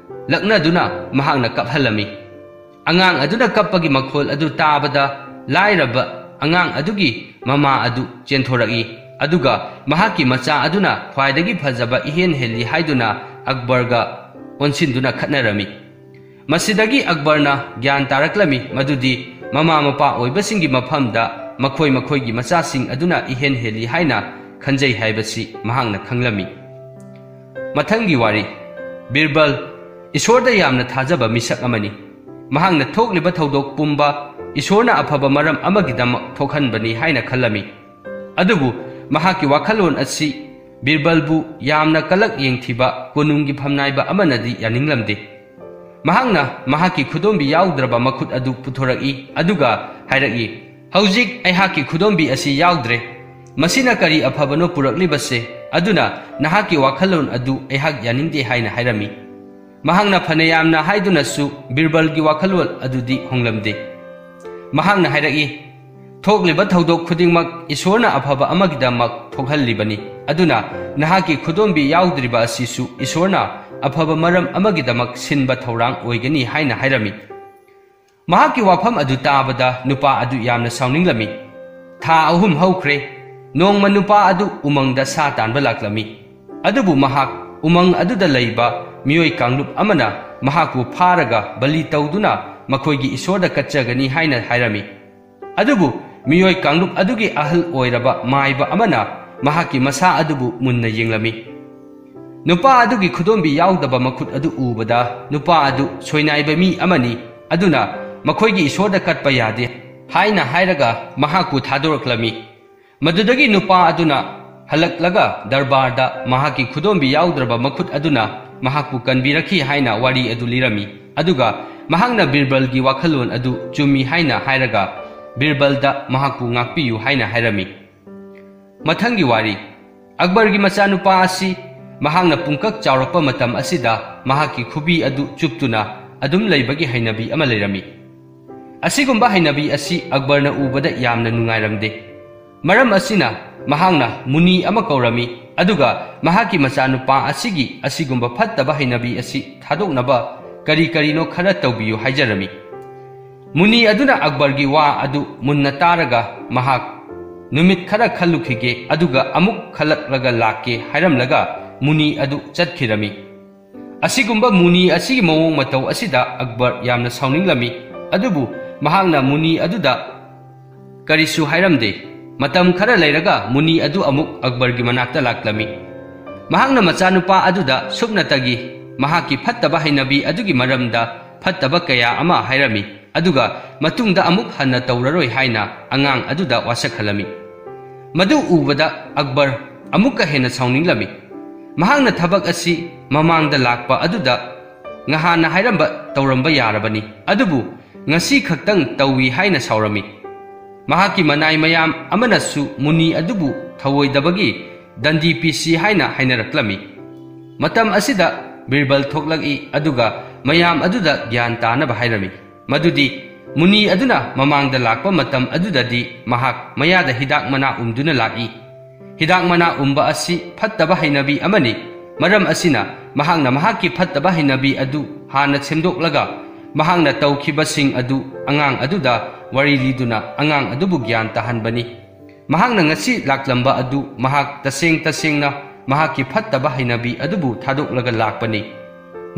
ꯂꯛꯅꯗꯨꯅ ꯃꯍꯥꯛꯅ ꯀꯞꯍꯜꯂꯝꯃꯤ꯫ ꯑꯉꯥꯡ ꯑꯗꯨꯅ ꯀꯞꯄꯒꯤ ꯃꯈꯣꯜ ꯑꯗꯨ ꯇꯥꯕꯗ, ꯂꯥꯏꯔꯕ ꯑꯉꯥꯡ ꯑꯗꯨꯒꯤ ꯃꯃꯥ ꯑꯗꯨ ꯆꯦꯟꯊꯣꯔꯛꯏ, ꯑꯗꯨꯒ ꯃꯍꯥꯛꯀꯤ ꯃꯆꯥ ꯑꯗꯨꯅ ꯈ꯭ꯋꯥꯏꯗꯒꯤ ꯐꯖꯕ ꯏꯍꯦꯟ ꯍꯦꯜꯂꯤ ꯍꯥꯏꯗꯨꯅ ꯑꯛꯕꯔꯒ ꯑꯣꯟꯁꯤꯟꯗꯨꯅ ꯈꯠꯅꯔꯝꯃꯤ꯫ ꯃꯁꯤꯗꯒꯤ ꯑꯛꯕꯔꯅ ꯒ꯭ꯌꯥꯟ ꯇꯥꯔꯛꯂꯝꯃꯤ ꯃꯗꯨꯗꯤ ꯃꯃꯥ ꯃꯄꯥ ꯑꯣꯏꯕꯁꯤꯡꯒꯤ ꯃꯐꯝꯗ ꯃꯈꯣꯏ ꯃꯈꯣꯏꯒꯤ ꯃꯆꯥꯁꯤꯡ ꯑꯗꯨꯅ ꯏꯍꯦꯟ ꯍꯦꯜꯂꯤ ꯍꯥꯏꯅ ꯈꯟꯖꯩ ꯍꯥꯏꯕꯁꯤ ꯃꯍꯥꯛꯅ ꯈꯪꯂꯝꯃꯤ꯫ ꯃꯊꯪꯒꯤ ꯋꯥꯔꯤ꯫ ꯕꯤꯔꯕꯜ ꯏꯁꯣꯔꯗ ꯌꯥꯝꯅ ꯊꯥꯖꯕ ꯃꯤꯁꯛ ꯑꯃꯅꯤ꯫ ꯃꯍꯥꯛꯅ ꯊꯣꯛꯂꯤꯕ ꯊꯧꯗꯣꯛ ꯄꯨꯝꯕ ꯏꯁꯣꯔꯅ ꯑꯐꯕ ꯃꯔꯝ ꯑꯃꯒꯤꯗꯃꯛ ꯊꯣꯛꯍꯟꯕꯅꯤ ꯍꯥꯏꯅ ꯈꯜꯂꯝꯃꯤ꯫ ꯑꯗꯨꯕꯨ ꯃꯍꯥꯛꯀꯤ ꯋꯥꯈꯜꯂꯣꯟ ꯑꯁꯤ ꯕꯤꯔꯕꯜꯕꯨ ꯌꯥꯝꯅ ꯀꯂꯛ ꯌꯦꯡꯊꯤꯕ ꯀꯣꯅꯨꯡꯒꯤ ꯐꯝꯅꯥꯏꯕ ꯑꯃꯅꯗꯤ ꯌꯥꯅꯤꯡꯂꯝꯗꯦ꯫ ꯃꯍꯥꯛꯅ ꯃꯍꯥꯛꯀꯤ ꯈꯨꯗꯣꯝꯕꯤ ꯌꯥꯎꯗ꯭ꯔꯕ ꯃꯈꯨꯠ ꯑꯗꯨ ꯄꯨꯊꯣꯔꯛꯏ, ꯑꯗꯨꯒ ꯍꯥꯏꯔꯛꯏ, "ꯍꯧꯖꯤꯛ ꯑꯩꯍꯥꯛꯀꯤ ꯈꯨꯗꯣꯝꯕꯤ ꯑꯁꯤ ꯌꯥꯎꯗ꯭ꯔꯦ꯫ ꯃꯁꯤꯅ ꯀꯔꯤ ꯑꯐꯕꯅꯣ ꯄꯨꯔꯛꯂꯤꯕꯁꯦ? ꯑꯗꯨꯅ ꯅꯍꯥꯛꯀꯤ ꯋꯥꯈꯜꯂꯣꯟ ꯑꯗꯨ ꯑꯩꯍꯥꯛ ꯌꯥꯅꯤꯡꯗꯦ" ꯍꯥꯏꯅ ꯍꯥꯏꯔꯝꯃꯤ꯫ ꯃꯍꯥꯛꯅ ꯐꯅꯌꯥꯝꯅ ꯍꯥꯏꯗꯨꯅꯁꯨ ꯕꯤꯔꯕꯜꯒꯤ ꯋꯥꯈꯜꯂꯣꯟ ꯑꯗꯨꯗꯤ ꯍꯣꯡꯂꯝꯗꯦ꯫ ꯃꯍꯥꯛꯅ ꯍꯥꯏꯔꯛꯏ, "ꯊꯣꯛꯂꯤꯕ ꯊꯧꯗꯣꯛ ꯈꯨꯗꯤꯡꯃꯛ ꯏꯁꯣꯔꯅ ꯑꯐꯕ ꯑꯃꯒꯤꯗꯃꯛ ꯊꯣꯛꯍꯜꯂꯤꯕꯅꯤ꯫ ꯑꯗꯨꯅ ꯅꯍꯥꯛꯀꯤ ꯈꯨꯗꯣꯝꯕꯤ ꯌꯥꯎꯗ꯭ꯔꯤꯕ ꯑꯁꯤꯁꯨ ꯏꯁꯣꯔꯅ ꯑꯐꯕ ꯃꯔꯝ ꯑꯃꯒꯤꯗꯃꯛ ꯁꯤꯟꯕ ꯊꯧꯔꯥꯡ ꯑꯣꯏꯒꯅꯤ" ꯍꯥꯏꯅ ꯍꯥꯏꯔꯝꯃꯤ꯫ ꯃꯍꯥꯛꯀꯤ ꯋꯥꯐꯝ ꯑꯗꯨ ꯇꯥꯕꯗ ꯅꯨꯄꯥ ꯑꯗꯨ ꯌꯥꯝꯅ ꯁꯥꯎꯅꯤꯡꯂꯝꯃꯤ꯫ ꯊꯥ ꯑꯍꯨꯝ ꯍꯧꯈ꯭ꯔꯦ꯫ ꯅꯣꯡꯃ ꯅꯨꯄꯥ ꯑꯗꯨ ꯎꯃꯪꯗ ꯁꯥ ꯇꯥꯟꯕ ꯂꯥꯛꯂꯝꯃꯤ꯫ ꯑꯗꯨꯕꯨ ꯃꯍꯥꯛ ꯎꯃꯪ ꯑꯗꯨꯗ ꯂꯩꯕ ꯃꯤꯑꯣꯏ ꯀꯥꯡꯂꯨꯞ ꯑꯃꯅ ꯃꯍꯥꯛꯄꯨ ꯐꯥꯔꯒ ꯕꯂꯤ ꯇꯧꯗꯨꯅ ꯃꯈꯣꯏꯒꯤ ꯏꯁꯣꯔꯗ ꯀꯠꯆꯒꯅꯤ ꯍꯥꯏꯅ ꯍꯥꯏꯔꯝꯃꯤ꯫ ꯑꯗꯨꯕꯨ ꯃꯤꯑꯣꯏ ꯀꯥꯡꯂꯨꯞ ꯑꯗꯨꯒꯤ ꯑꯍꯜ ꯑꯣꯏꯔꯕ ꯃꯥꯏꯕ ꯑꯃꯅ ꯃꯍꯥꯛꯀꯤ ꯃꯁꯥ ꯑꯗꯨꯕꯨ ꯃꯨꯟꯅ ꯌꯦꯡꯂꯝꯃꯤ꯫ ꯅꯨꯄꯥ ꯑꯗꯨꯒꯤ ꯈꯨꯗꯣꯝꯕꯤ ꯌꯥꯎꯗꯕ ꯃꯈꯨꯠ ꯑꯗꯨ ꯎꯕꯗ, ꯅꯨꯄꯥ ꯑꯗꯨ ꯁꯣꯏꯅꯥꯏꯕ ꯃꯤ ꯑꯃꯅꯤ, ꯑꯗꯨꯅ ꯃꯈꯣꯏꯒꯤ ꯏꯁꯣꯔꯗ ꯀꯠꯄ ꯌꯥꯗꯦ ꯍꯥꯏꯅ ꯍꯥꯏꯔꯒ ꯃꯍꯥꯛꯄꯨ ꯊꯥꯗꯣꯔꯛꯂꯝꯃꯤ꯫ ꯃꯗꯨꯗꯒꯤ ꯅꯨꯄꯥ ꯑꯗꯨꯅ ꯍꯜꯂꯛꯂꯒ ꯗꯔꯕꯥꯔꯗ ꯃꯍꯥꯛꯀꯤ ꯈꯨꯗꯣꯝꯕꯤ ꯌꯥꯎꯗ꯭ꯔꯕ ꯃꯈꯨꯠ ꯑꯗꯨꯅ ꯃꯍꯥꯛꯄꯨ ꯀꯟꯕꯤꯔꯛꯈꯤ ꯍꯥꯏꯅ ꯋꯥꯔꯤ ꯑꯗꯨ ꯂꯤꯔꯝꯃꯤ꯫ ꯑꯗꯨꯒ ꯃꯍꯥꯛꯅ ꯕꯤꯔꯕꯜꯒꯤ ꯋꯥꯈꯜꯂꯣꯟ ꯑꯗꯨ ꯆꯨꯝꯃꯤ ꯍꯥꯏꯅ ꯍꯥꯏꯔꯒ ꯕꯤꯔꯕꯜꯗ ꯃꯍꯥꯛꯄꯨ ꯉꯥꯛꯄꯤꯌꯨ ꯍꯥꯏꯅ ꯍꯥꯏꯔꯝꯃꯤ꯫ ꯃꯊꯪꯒꯤ ꯋꯥꯔꯤ꯫ ꯑꯛꯕꯔꯒꯤ ꯃꯆꯥꯅꯨꯄꯥ ꯑꯁꯤ ꯃꯍꯥꯛꯅ ꯄꯨꯡꯀꯛ ꯆꯥꯎꯔꯛꯄ ꯃꯇꯝ ꯑꯁꯤꯗ ꯃꯍꯥꯛꯀꯤ ꯈꯨꯕꯤ ꯑꯗꯨ ꯆꯨꯞꯇꯨꯅ ꯑꯗꯨꯝ ꯂꯩꯕꯒꯤ ꯍꯩꯅꯕꯤ ꯑꯃ ꯂꯩꯔꯝꯃꯤ꯫ ꯑꯁꯤꯒꯨꯝꯕ ꯍꯩꯅꯕꯤ ꯑꯁꯤ ꯑꯛꯕꯔꯅ ꯎꯕꯗ ꯌꯥꯝꯅ ꯅꯨꯡꯉꯥꯏꯔꯝꯗꯦ꯫ ꯃꯔꯝ ꯑꯁꯤꯅ ꯃꯍꯥꯛꯅ ꯃꯨꯅꯤ ꯑꯃ ꯀꯧꯔꯝꯃꯤ, ꯑꯗꯨꯒ ꯃꯍꯥꯛꯀꯤ ꯃꯆꯥꯅꯨꯄꯥ ꯑꯁꯤꯒꯤ ꯑꯁꯤꯒꯨꯝꯕ ꯐꯠꯇꯕ ꯍꯩꯅꯕꯤ ꯑꯁꯤ ꯊꯥꯗꯣꯛꯅꯕ ꯀꯔꯤ ꯀꯔꯤꯅꯣ ꯈꯔ ꯇꯧꯕꯤꯌꯨ ꯍꯥꯏꯖꯔꯝꯃꯤ꯫ ꯃꯨꯅꯤ ꯑꯗꯨꯅ ꯑꯛꯕꯔꯒꯤ ꯋꯥ ꯑꯗꯨ ꯃꯨꯟꯅ ꯇꯥꯔꯒ ꯃꯍꯥꯛ "ꯅꯨꯃꯤꯠ ꯈꯔ ꯈꯜꯂꯨꯈꯤꯒꯦ, ꯑꯗꯨꯒ ꯑꯃꯨꯛ ꯈꯜꯂꯛꯂꯒ ꯂꯥꯛꯀꯦ" ꯍꯥꯏꯔꯝꯂꯒ ꯃꯨꯅꯤ ꯑꯗꯨ ꯆꯠꯈꯤꯔꯝꯃꯤ꯫ ꯑꯁꯤꯒꯨꯝꯕ ꯃꯨꯅꯤ ꯑꯁꯤꯒꯤ ꯃꯑꯣꯡ ꯃꯇꯧ ꯑꯁꯤꯗ ꯑꯛꯕꯔ ꯌꯥꯝꯅ ꯁꯥꯎꯅꯤꯡꯂꯝꯃꯤ, ꯑꯗꯨꯕꯨ ꯃꯍꯥꯛꯅ ꯃꯨꯅꯤ ꯑꯗꯨꯗ ꯀꯔꯤꯁꯨ ꯍꯥꯏꯔꯝꯗꯦ꯫ ꯃꯇꯝ ꯈꯔ ꯂꯩꯔꯒ ꯃꯨꯅꯤ ꯑꯗꯨ ꯑꯃꯨꯛ ꯑꯛꯕꯔꯒꯤ ꯃꯅꯥꯛꯇ ꯂꯥꯛꯂꯝꯃꯤ꯫ ꯃꯍꯥꯛꯅ ꯃꯆꯥꯅꯨꯄꯥ ꯑꯗꯨꯗ ꯁꯨꯞꯅꯇꯒꯤ ꯃꯍꯥꯛꯀꯤ ꯐꯠꯇꯕ ꯍꯩꯅꯕꯤ ꯑꯗꯨꯒꯤ ꯃꯔꯝꯗ ꯐꯠꯇꯕ ꯀꯌꯥ ꯑꯃ ꯍꯥꯏꯔꯝꯃꯤ, ꯑꯗꯨꯒ ꯃꯇꯨꯡꯗ ꯑꯃꯨꯛ ꯍꯟꯅ ꯇꯧꯔꯔꯣꯏ ꯍꯥꯏꯅ ꯑꯉꯥꯡ ꯑꯗꯨꯗ ꯋꯥꯁꯛꯍꯜꯂꯝꯃꯤ꯫ ꯃꯗꯨ ꯎꯕꯗ ꯑꯛꯕꯔ ꯑꯃꯨꯛꯀ ꯍꯦꯟꯅ ꯁꯥꯎꯅꯤꯡꯂꯝꯃꯤ꯫ ꯃꯍꯥꯛꯅ ꯊꯕꯛ ꯑꯁꯤ ꯃꯃꯥꯡꯗ ꯂꯥꯛꯄ ꯑꯗꯨꯗ ꯉꯍꯥꯟꯅ ꯍꯥꯏꯔꯝꯕ ꯇꯧꯔꯝꯕ ꯌꯥꯔꯕꯅꯤ, ꯑꯗꯨꯕꯨ ꯉꯁꯤ ꯈꯛꯇꯪ ꯇꯧꯏ ꯍꯥꯏꯅ ꯁꯥꯎꯔꯝꯃꯤ꯫ ꯃꯍꯥꯛꯀꯤ ꯃꯅꯥꯏ ꯃꯌꯥꯝ ꯑꯃꯅꯁꯨ ꯃꯨꯅꯤ ꯑꯗꯨꯕꯨ ꯊꯧꯑꯣꯏꯗꯕꯒꯤ ꯗꯟꯗꯤ ꯄꯤꯁꯤ ꯍꯥꯏꯅ ꯍꯥꯏꯅꯔꯛꯂꯝꯃꯤ꯫ ꯃꯇꯝ ꯑꯁꯤꯗ ꯕꯤꯔꯕꯜ ꯊꯣꯛꯂꯛꯏ, ꯑꯗꯨꯒ ꯃꯌꯥꯝ ꯑꯗꯨꯗ ꯒ꯭ꯌꯥꯟ ꯇꯥꯅꯕ ꯍꯥꯏꯔꯝꯃꯤ꯫ ꯃꯗꯨꯗꯤ ꯃꯨꯅꯤ ꯑꯗꯨꯅ ꯃꯃꯥꯡꯗ ꯂꯥꯛꯄ ꯃꯇꯝ ꯑꯗꯨꯗꯗꯤ ꯃꯍꯥꯛ ꯃꯌꯥꯗ ꯍꯤꯗꯥꯛ ꯃꯅꯥ ꯎꯝꯗꯨꯅ ꯂꯥꯛꯏ꯫ ꯍꯤꯗꯥꯛ ꯃꯅꯥ ꯎꯝꯕ ꯑꯁꯤ ꯐꯠꯇꯕ ꯍꯩꯅꯕꯤ ꯑꯃꯅꯤ꯫ ꯃꯔꯝ ꯑꯁꯤꯅ ꯃꯍꯥꯛꯅ ꯃꯍꯥꯛꯀꯤ ꯐꯠꯇꯕ ꯍꯩꯅꯕꯤ ꯑꯗꯨ ꯍꯥꯟꯅ ꯁꯦꯝꯗꯣꯛꯂꯒ ꯃꯍꯥꯛꯅ ꯇꯧꯈꯤꯕꯁꯤꯡ ꯑꯗꯨ ꯑꯉꯥꯡ ꯑꯗꯨꯗ ꯋꯥꯔꯤ ꯂꯤꯗꯨꯅ ꯑꯉꯥꯡ ꯑꯗꯨꯕꯨ ꯒ꯭ꯌꯥꯟ ꯇꯥꯍꯟꯕꯅꯤ꯫ ꯃꯍꯥꯛꯅ ꯉꯁꯤ ꯂꯥꯛꯂꯝꯕ ꯑꯗꯨ ꯃꯍꯥꯛ ꯇꯁꯦꯡ ꯇꯁꯦꯡꯅ ꯃꯍꯥꯛꯀꯤ ꯐꯠꯇꯕ ꯍꯩꯅꯕꯤ ꯑꯗꯨꯕꯨ ꯊꯥꯗꯣꯛꯂꯒ ꯂꯥꯛꯄꯅꯤ꯫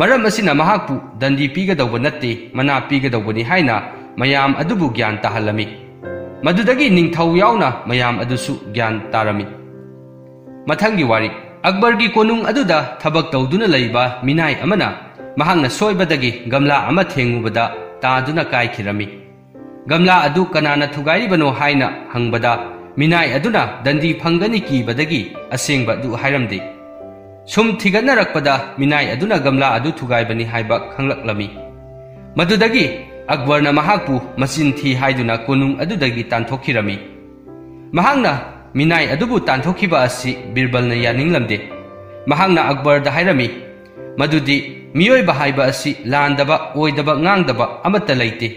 ꯃꯔꯝ ꯑꯁꯤꯅ ꯃꯍꯥꯛꯄꯨ ꯗꯟꯗꯤ ꯄꯤꯒꯗꯧꯕ ꯅꯠꯇꯦ, ꯃꯅꯥ ꯄꯤꯒꯗꯧꯕꯅꯤ ꯍꯥꯏꯅ ꯃꯌꯥꯝ ꯑꯗꯨꯕꯨ ꯒ꯭ꯌꯥꯟ ꯇꯥꯍꯜꯂꯝꯃꯤ꯫ ꯃꯗꯨꯗꯒꯤ ꯅꯤꯡꯊꯧ ꯌꯥꯎꯅ ꯃꯌꯥꯝ ꯑꯗꯨꯁꯨ ꯒ꯭ꯌꯥꯟ ꯇꯥꯔꯝꯃꯤ꯫ ꯃꯊꯪꯒꯤ ꯋꯥꯔꯤ꯫ ꯑꯛꯕꯔꯒꯤ ꯀꯣꯅꯨꯡ ꯑꯗꯨꯗ ꯊꯕꯛ ꯇꯧꯗꯨꯅ ꯂꯩꯕ ꯃꯤꯅꯥꯏ ꯑꯃꯅ ꯃꯍꯥꯛꯅ ꯁꯣꯏꯕꯗꯒꯤ ꯒꯝꯂꯥ ꯑꯃ ꯊꯦꯡꯉꯨꯕꯗ ꯇꯥꯗꯨꯅ ꯀꯥꯏꯈꯤꯔꯝꯃꯤ꯫ ꯒꯝꯂꯥ ꯑꯗꯨ ꯀꯅꯥꯅ ꯊꯨꯒꯥꯏꯔꯤꯕꯅꯣ ꯍꯥꯏꯅ ꯍꯪꯕꯗ, ꯃꯤꯅꯥꯏ ꯑꯗꯨꯅ ꯗꯟꯗꯤ ꯐꯪꯒꯅꯤ ꯀꯤꯕꯗꯒꯤ ꯑꯁꯦꯡꯕ ꯑꯗꯨ ꯍꯥꯏꯔꯝꯗꯦ꯫ ꯁꯨꯝ ꯊꯤꯒꯠꯅꯔꯛꯄꯗ ꯃꯤꯅꯥꯏ ꯑꯗꯨꯅ ꯒꯝꯂꯥ ꯑꯗꯨ ꯊꯨꯒꯥꯏꯕꯅꯤ ꯍꯥꯏꯕ ꯈꯪꯂꯛꯂꯝꯃꯤ꯫ ꯃꯗꯨꯗꯒꯤ ꯑꯛꯕꯔꯅ ꯃꯍꯥꯛꯄꯨ ꯃꯆꯤꯟ ꯊꯤ ꯍꯥꯏꯗꯨꯅ ꯀꯣꯅꯨꯡ ꯑꯗꯨꯗꯒꯤ ꯇꯥꯟꯊꯣꯛꯈꯤꯔꯝꯃꯤ꯫ ꯃꯍꯥꯛꯅ ꯃꯤꯅꯥꯏ ꯑꯗꯨꯕꯨ ꯇꯥꯟꯊꯣꯛꯈꯤꯕ ꯑꯁꯤ ꯕꯤꯔꯕꯜꯅ ꯌꯥꯅꯤꯡꯂꯝꯗꯦ꯫ ꯃꯍꯥꯛꯅ ꯑꯛꯕꯔꯗ ꯍꯥꯏꯔꯝꯃꯤ ꯃꯗꯨꯗꯤ ꯃꯤꯑꯣꯏꯕ ꯍꯥꯏꯕ ꯑꯁꯤ ꯂꯥꯟꯗꯕ, ꯑꯣꯏꯗꯕ, ꯉꯥꯡꯗꯕ ꯑꯃꯠꯇ ꯂꯩꯇꯦ꯫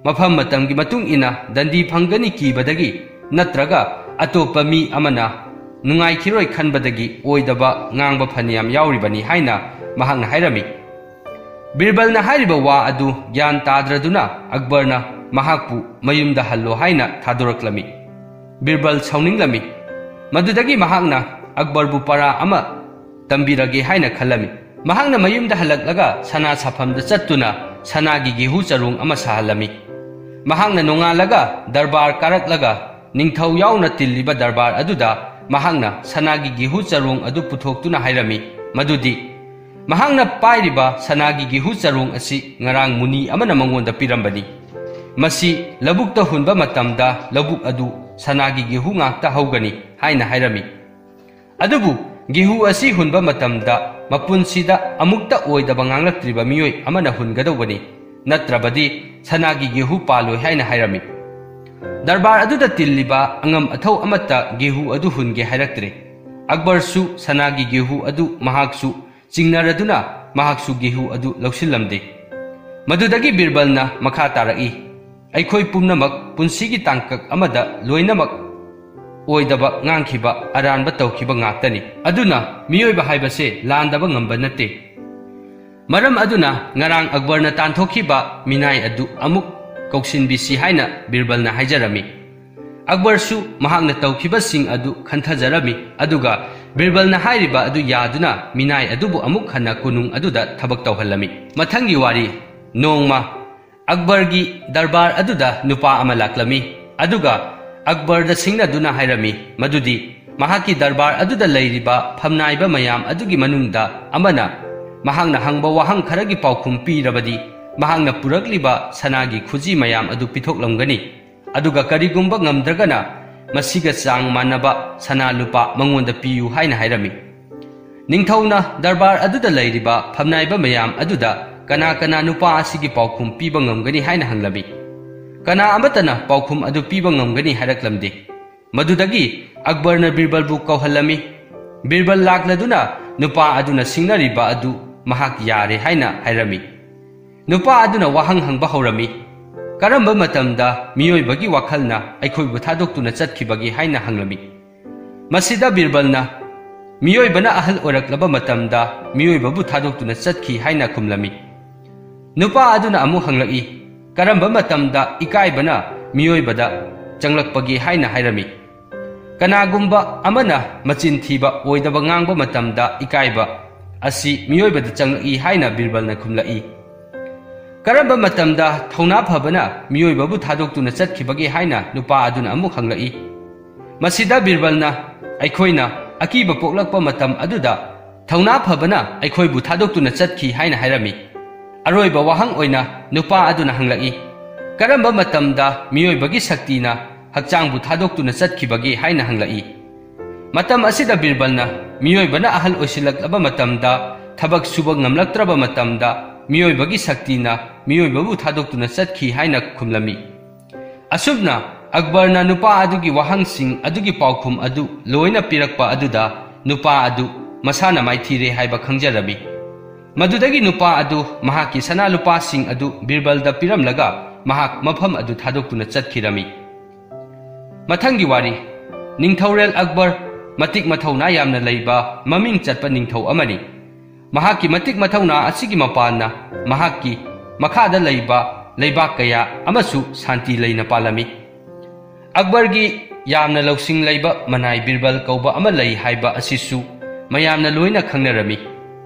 ꯃꯐꯝ ꯃꯇꯝꯒꯤ ꯃꯇꯨꯡ ꯏꯟꯅ ꯗꯟꯗꯤ ꯐꯪꯒꯅꯤ ꯀꯤꯕꯗꯒꯤ ꯅꯠꯇ꯭ꯔꯒ ꯑꯇꯣꯞꯄ ꯃꯤ ꯑꯃꯅ ꯅꯨꯡꯉꯥꯏꯈꯤꯔꯣꯏ ꯈꯟꯕꯗꯒꯤ ꯑꯣꯏꯗꯕ ꯉꯥꯡꯕ ꯐꯅꯌꯥꯝ ꯌꯥꯎꯔꯤꯕꯅꯤ ꯍꯥꯏꯅ ꯃꯍꯥꯛꯅ ꯍꯥꯏꯔꯝꯃꯤ꯫ ꯕꯤꯔꯕꯜꯅ ꯍꯥꯏꯔꯤꯕ ꯋꯥ ꯑꯗꯨ ꯒ꯭ꯌꯥꯟ ꯇꯥꯗ꯭ꯔꯗꯨꯅ ꯑꯛꯕꯔꯅ ꯃꯍꯥꯛꯄꯨ ꯃꯌꯨꯝꯗ ꯍꯜꯂꯣ ꯍꯥꯏꯅ ꯊꯥꯗꯣꯔꯛꯂꯝꯃꯤ꯫ ꯕꯤꯔꯕꯜ ꯁꯥꯎꯅꯤꯡꯂꯝꯃꯤ꯫ ꯃꯗꯨꯗꯒꯤ ꯃꯍꯥꯛꯅ ꯑꯛꯕꯔꯕꯨ ꯄꯔꯥ ꯑꯃ ꯇꯝꯕꯤꯔꯒꯦ ꯍꯥꯏꯅ ꯈꯜꯂꯝꯃꯤ꯫ ꯃꯍꯥꯛꯅ ꯃꯌꯨꯝꯗ ꯍꯜꯂꯛꯂꯒ ꯁꯅꯥ ꯁꯥꯐꯝꯗ ꯆꯠꯇꯨꯅ ꯁꯅꯥꯒꯤ ꯒꯦꯍꯨ ꯆꯔꯣꯡ ꯑꯃ ꯁꯥꯍꯜꯂꯝꯃꯤ꯫ ꯃꯍꯥꯛꯅ ꯅꯣꯡꯉꯥꯜꯂꯒ ꯗꯔꯕꯥꯔ ꯀꯥꯔꯛꯂꯒ ꯅꯤꯡꯊꯧ ꯌꯥꯎꯅ ꯇꯤꯜꯂꯤꯕ ꯗꯔꯕꯥꯔ ꯑꯗꯨꯗ ꯃꯍꯥꯛꯅ ꯁꯅꯥꯒꯤ ꯒꯦꯍꯨ ꯆꯔꯣꯡ ꯑꯗꯨ ꯄꯨꯊꯣꯛꯇꯨꯅ ꯍꯥꯏꯔꯝꯃꯤ ꯃꯗꯨꯗꯤ ꯃꯍꯥꯛꯅ ꯄꯥꯏꯔꯤꯕ ꯁꯅꯥꯒꯤ ꯒꯦꯍꯨ ꯆꯔꯣꯡ ꯑꯁꯤ ꯉꯔꯥꯡ ꯃꯨꯅꯤ ꯑꯃꯅ ꯃꯉꯣꯟꯗ ꯄꯤꯔꯝꯕꯅꯤ꯫ ꯃꯁꯤ ꯂꯧꯕꯨꯛꯇ ꯍꯨꯟꯕ ꯃꯇꯝꯗ ꯂꯧꯕꯨꯛ ꯑꯗꯨ ꯁꯅꯥꯒꯤ ꯒꯦꯍꯨ ꯉꯥꯛꯇ ꯍꯧꯒꯅꯤ ꯍꯥꯏꯅ ꯍꯥꯏꯔꯝꯃꯤ꯫ ꯑꯗꯨꯕꯨ ꯒꯦꯍꯨ ꯑꯁꯤ ꯍꯨꯟꯕ ꯃꯇꯝꯗ ꯃꯄꯨꯟꯁꯤꯗ ꯑꯃꯨꯛꯇ ꯑꯣꯏꯗꯕ ꯉꯥꯡꯂꯛꯇ꯭ꯔꯤꯕ ꯃꯤꯑꯣꯏ ꯑꯃꯅ ꯍꯨꯟꯒꯗꯧꯕꯅꯤ, ꯅꯠꯇ꯭ꯔꯕꯗꯤ ꯁꯅꯥꯒꯤ ꯒꯦꯍꯨ ꯄꯥꯜꯂꯣꯏ ꯍꯥꯏꯅ ꯍꯥꯏꯔꯝꯃꯤ꯫ ꯗꯔꯕꯥꯔ ꯑꯗꯨꯗ ꯇꯤꯜꯂꯤꯕ ꯑꯉꯝ ꯑꯊꯧ ꯑꯃꯠꯇ ꯒꯦꯍꯨ ꯑꯗꯨ ꯍꯨꯟꯒꯦ ꯍꯥꯏꯔꯛꯇ꯭ꯔꯦ꯫ ꯑꯛꯕꯔꯁꯨ ꯁꯅꯥꯒꯤ ꯒꯦꯍꯨ ꯑꯗꯨ ꯃꯍꯥꯛꯁꯨ ꯆꯤꯡꯅꯔꯗꯨꯅ ꯃꯍꯥꯛꯁꯨ ꯒꯦꯍꯨ ꯑꯗꯨ ꯂꯧꯁꯤꯜꯂꯝꯗꯦ꯫ ꯃꯗꯨꯗꯒꯤ ꯕꯤꯔꯕꯜꯅ ꯃꯈꯥ ꯇꯥꯔꯛꯏ, "ꯑꯩꯈꯣꯏ ꯄꯨꯝꯅꯃꯛ ꯄꯨꯟꯁꯤꯒꯤ ꯇꯥꯡꯀꯛ ꯑꯃꯗ ꯂꯣꯏꯅꯃꯛ ꯑꯣꯏꯗꯕ ꯉꯥꯡꯈꯤꯕ, ꯑꯔꯥꯟꯕ ꯇꯧꯈꯤꯕ ꯉꯥꯛꯇꯅꯤ꯫ ꯑꯗꯨꯅ ꯃꯤꯑꯣꯏꯕ ꯍꯥꯏꯕꯁꯦ ꯂꯥꯟꯗꯕ ꯉꯝꯕ ꯅꯠꯇꯦ꯫ ꯃꯔꯝ ꯑꯗꯨꯅ ꯉꯔꯥꯡ ꯑꯛꯕꯔꯅ ꯇꯥꯟꯊꯣꯛꯈꯤꯕ ꯃꯤꯅꯥꯏ ꯑꯗꯨ ꯑꯃꯨꯛ ꯀꯧꯁꯤꯟꯕꯤꯁꯤ" ꯍꯥꯏꯅ ꯕꯤꯔꯕꯜꯅ ꯍꯥꯏꯖꯔꯝꯃꯤ꯫ ꯑꯛꯕꯔꯁꯨ ꯃꯍꯥꯛꯅ ꯇꯧꯈꯤꯕꯁꯤꯡ ꯑꯗꯨ ꯈꯟꯊꯖꯔꯝꯃꯤ, ꯑꯗꯨꯒ ꯕꯤꯔꯕꯜꯅ ꯍꯥꯏꯔꯤꯕ ꯑꯗꯨ ꯌꯥꯗꯨꯅ ꯃꯤꯅꯥꯏ ꯑꯗꯨꯕꯨ ꯑꯃꯨꯛ ꯍꯟꯅ ꯀꯣꯅꯨꯡ ꯑꯗꯨꯗ ꯊꯕꯛ ꯇꯧꯍꯜꯂꯝꯃꯤ꯫ ꯃꯊꯪꯒꯤ ꯋꯥꯔꯤ꯫ ꯅꯣꯡꯃ ꯑꯛꯕꯔꯒꯤ ꯗꯔꯕꯥꯔ ꯑꯗꯨꯗ ꯅꯨꯄꯥ ꯑꯃ ꯂꯥꯛꯂꯝꯃꯤ, ꯑꯗꯨꯒ ꯑꯛꯕꯔꯗ ꯁꯤꯡꯅꯗꯨꯅ ꯍꯥꯏꯔꯝꯃꯤ ꯃꯗꯨꯗꯤ ꯃꯍꯥꯛꯀꯤ ꯗꯔꯕꯥꯔ ꯑꯗꯨꯗ ꯂꯩꯔꯤꯕ ꯐꯝꯅꯥꯏꯕ ꯃꯌꯥꯝ ꯑꯗꯨꯒꯤ ꯃꯅꯨꯡꯗ ꯑꯃꯅ ꯃꯍꯥꯛꯅ ꯍꯪꯕ ꯋꯥꯍꯪ ꯈꯔꯒꯤ ꯄꯥꯎꯈꯨꯝ ꯄꯤꯔꯕꯗꯤ ꯃꯍꯥꯛꯅ ꯄꯨꯔꯛꯂꯤꯕ ꯁꯅꯥꯒꯤ ꯈꯨꯖꯤ ꯃꯌꯥꯝ ꯑꯗꯨ ꯄꯤꯊꯣꯛꯂꯝꯒꯅꯤ꯫ ꯑꯗꯨꯒ ꯀꯔꯤꯒꯨꯝꯕ ꯉꯝꯗ꯭ꯔꯒꯅ ꯃꯁꯤꯒ ꯆꯥꯡ ꯃꯥꯟꯅꯕ ꯁꯅꯥ ꯂꯨꯄꯥ ꯃꯉꯣꯟꯗ ꯄꯤꯌꯨ ꯍꯥꯏꯅ ꯍꯥꯏꯔꯝꯃꯤ꯫ ꯅꯤꯡꯊꯧꯅ ꯗꯔꯕꯥꯔ ꯑꯗꯨꯗ ꯂꯩꯔꯤꯕ ꯐꯝꯅꯥꯏꯕ ꯃꯌꯥꯝ ꯑꯗꯨꯗ "ꯀꯅꯥ ꯀꯅꯥ ꯅꯨꯄꯥ ꯑꯁꯤꯒꯤ ꯄꯥꯎꯈꯨꯝ ꯄꯤꯕ ꯉꯝꯒꯅꯤ?" ꯍꯥꯏꯅ ꯍꯪꯂꯝꯃꯤ꯫ ꯀꯅꯥ ꯑꯃꯠꯇꯅ ꯄꯥꯎꯈꯨꯝ ꯑꯗꯨ ꯄꯤꯕ ꯉꯝꯒꯅꯤ ꯍꯥꯏꯔꯛꯂꯝꯗꯦ꯫ ꯃꯗꯨꯗꯒꯤ ꯑꯛꯕꯔꯅ ꯕꯤꯔꯕꯜꯕꯨ ꯀꯧꯍꯜꯂꯝꯃꯤ꯫ ꯕꯤꯔꯕꯜ ꯂꯥꯛꯂꯗꯨꯅ ꯅꯨꯄꯥ ꯑꯗꯨꯅ ꯁꯤꯡꯅꯔꯤꯕ ꯑꯗꯨ ꯃꯍꯥꯛ ꯌꯥꯔꯦ ꯍꯥꯏꯅ ꯍꯥꯏꯔꯝꯃꯤ꯫ ꯅꯨꯄꯥ ꯑꯗꯨꯅ ꯋꯥꯍꯪ ꯍꯪꯕ ꯍꯧꯔꯝꯃꯤ, "ꯀꯔꯝꯕ ꯃꯇꯝꯗ ꯃꯤꯑꯣꯏꯕꯒꯤ ꯋꯥꯈꯜꯅ ꯑꯩꯈꯣꯏꯕꯨ ꯊꯥꯗꯣꯛꯇꯨꯅ ꯆꯠꯈꯤꯕꯒꯦ?" ꯍꯥꯏꯅ ꯍꯪꯂꯝꯃꯤ꯫ ꯃꯁꯤꯗ ꯕꯤꯔꯕꯜꯅ, "ꯃꯤꯑꯣꯏꯕꯅ ꯑꯍꯜ ꯑꯣꯏꯔꯛꯂꯕ ꯃꯇꯝꯗ ꯃꯤꯑꯣꯏꯕꯕꯨ ꯊꯥꯗꯣꯛꯇꯨꯅ ꯆꯠꯈꯤ" ꯍꯥꯏꯅ ꯈꯨꯝꯂꯝꯃꯤ꯫ ꯅꯨꯄꯥ ꯑꯗꯨꯅ ꯑꯃꯨꯛ ꯍꯪꯂꯛꯏ, "ꯀꯔꯝꯕ ꯃꯇꯝꯗ ꯏꯀꯥꯏꯕꯅ ꯃꯤꯑꯣꯏꯕꯗ ꯆꯪꯂꯛꯄꯒꯦ?" ꯍꯥꯏꯅ ꯍꯥꯏꯔꯝꯃꯤ꯫ "ꯀꯅꯥꯒꯨꯝꯕ ꯑꯃꯅ ꯃꯆꯤꯟ ꯊꯤꯕ, ꯑꯣꯏꯗꯕ ꯉꯥꯡꯕ ꯃꯇꯝꯗ ꯏꯀꯥꯏꯕ ꯑꯁꯤ ꯃꯤꯑꯣꯏꯕꯗ ꯆꯪꯂꯛꯏ" ꯍꯥꯏꯅ ꯕꯤꯔꯕꯜꯅ ꯈꯨꯝꯂꯛꯏ꯫ "ꯀꯔꯝꯕ ꯃꯇꯝꯗ ꯊꯧꯅꯥ ꯐꯕꯅ ꯃꯤꯑꯣꯏꯕꯕꯨ ꯊꯥꯗꯣꯛꯇꯨꯅ ꯆꯠꯈꯤꯕꯒꯦ?" ꯍꯥꯏꯅ ꯅꯨꯄꯥ ꯑꯗꯨꯅ ꯑꯃꯨꯛ ꯍꯪꯂꯛꯏ꯫ ꯃꯁꯤꯗ ꯕꯤꯔꯕꯜꯅ, "ꯑꯩꯈꯣꯏꯅ ꯑꯀꯤꯕ ꯄꯣꯛꯂꯛꯄ ꯃꯇꯝ ꯑꯗꯨꯗ ꯊꯧꯅꯥ ꯐꯕꯅ ꯑꯩꯈꯣꯏꯕꯨ ꯊꯥꯗꯣꯛꯇꯨꯅ ꯆꯠꯈꯤ" ꯍꯥꯏꯅ ꯍꯥꯏꯔꯝꯃꯤ꯫ ꯑꯔꯣꯏꯕ ꯋꯥꯍꯪ ꯑꯣꯏꯅ ꯅꯨꯄꯥ ꯑꯗꯨꯅ ꯍꯪꯂꯛꯏ, "ꯀꯔꯝꯕ ꯃꯇꯝꯗ ꯃꯤꯑꯣꯏꯕꯒꯤ ꯁꯛꯇꯤꯅ ꯍꯛꯆꯥꯡꯕꯨ ꯊꯥꯗꯣꯛꯇꯨꯅ ꯆꯠꯈꯤꯕꯒꯦ?" ꯍꯥꯏꯅ ꯍꯪꯂꯛꯏ꯫ ꯃꯇꯝ ꯑꯁꯤꯗ ꯕꯤꯔꯕꯜꯅ, "ꯃꯤꯑꯣꯏꯕꯅ ꯑꯍꯜ ꯑꯣꯏꯁꯤꯜꯂꯛꯂꯕ ꯃꯇꯝꯗ, ꯊꯕꯛ ꯁꯨꯕ ꯉꯝꯂꯛꯇ꯭ꯔꯕ ꯃꯇꯝꯗ ꯃꯤꯑꯣꯏꯕꯒꯤ ꯁꯛꯇꯤꯅ ꯃꯤꯑꯣꯏꯕꯕꯨ ꯊꯥꯗꯣꯛꯇꯨꯅ ꯆꯠꯈꯤ" ꯍꯥꯏꯅ ꯈꯨꯝꯂꯝꯃꯤ꯫ ꯑꯁꯨꯝꯅ ꯑꯛꯕꯔꯅ ꯅꯨꯄꯥ ꯑꯗꯨꯒꯤ ꯋꯥꯍꯪꯁꯤꯡ ꯑꯗꯨꯒꯤ ꯄꯥꯎꯈꯨꯝ ꯑꯗꯨ ꯂꯣꯏꯅ ꯄꯤꯔꯛꯄ ꯑꯗꯨꯗ ꯅꯨꯄꯥ ꯑꯗꯨ ꯃꯁꯥꯅ ꯃꯥꯏꯊꯤꯔꯦ ꯍꯥꯏꯕ ꯈꯪꯖꯔꯝꯃꯤ꯫ ꯃꯗꯨꯗꯒꯤ ꯅꯨꯄꯥ ꯑꯗꯨ ꯃꯍꯥꯛꯀꯤ ꯁꯅꯥ ꯂꯨꯄꯥꯁꯤꯡ ꯑꯗꯨ ꯕꯤꯔꯕꯜꯗ ꯄꯤꯔꯝꯂꯒ ꯃꯍꯥꯛ ꯃꯐꯝ ꯑꯗꯨ ꯊꯥꯗꯣꯛꯇꯨꯅ ꯆꯠꯈꯤꯔꯝꯃꯤ꯫ ꯃꯊꯪꯒꯤ ꯋꯥꯔꯤ, ꯅꯤꯡꯊꯧꯔꯦꯜ ꯑꯛꯕꯔ ꯃꯇꯤꯛ ꯃꯊꯧꯅꯥ ꯌꯥꯝꯅ ꯂꯩꯕ ꯃꯃꯤꯡ ꯆꯠꯄ ꯅꯤꯡꯊꯧ ꯑꯃꯅꯤ꯫ ꯃꯍꯥꯛꯀꯤ ꯃꯇꯤꯛ ꯃꯊꯧꯅꯥ ꯑꯁꯤꯒꯤ ꯃꯄꯥꯟꯅ ꯃꯍꯥꯛꯀꯤ ꯃꯈꯥꯗ ꯂꯩꯕ ꯂꯩꯕꯥꯛ ꯀꯌꯥ ꯑꯃꯁꯨ ꯁꯥꯟꯇꯤ ꯂꯩꯅ ꯄꯥꯜꯂꯝꯃꯤ꯫ ꯑꯛꯕꯔꯒꯤ ꯌꯥꯝꯅ ꯂꯧꯁꯤꯡ ꯂꯩꯕ ꯃꯅꯥꯏ ꯕꯤꯔꯕꯜ ꯀꯧꯕ ꯑꯃ ꯂꯩ ꯍꯥꯏꯕ ꯑꯁꯤꯁꯨ ꯃꯌꯥꯝꯅ ꯂꯣꯏꯅ ꯈꯪꯅꯔꯝꯃꯤ꯫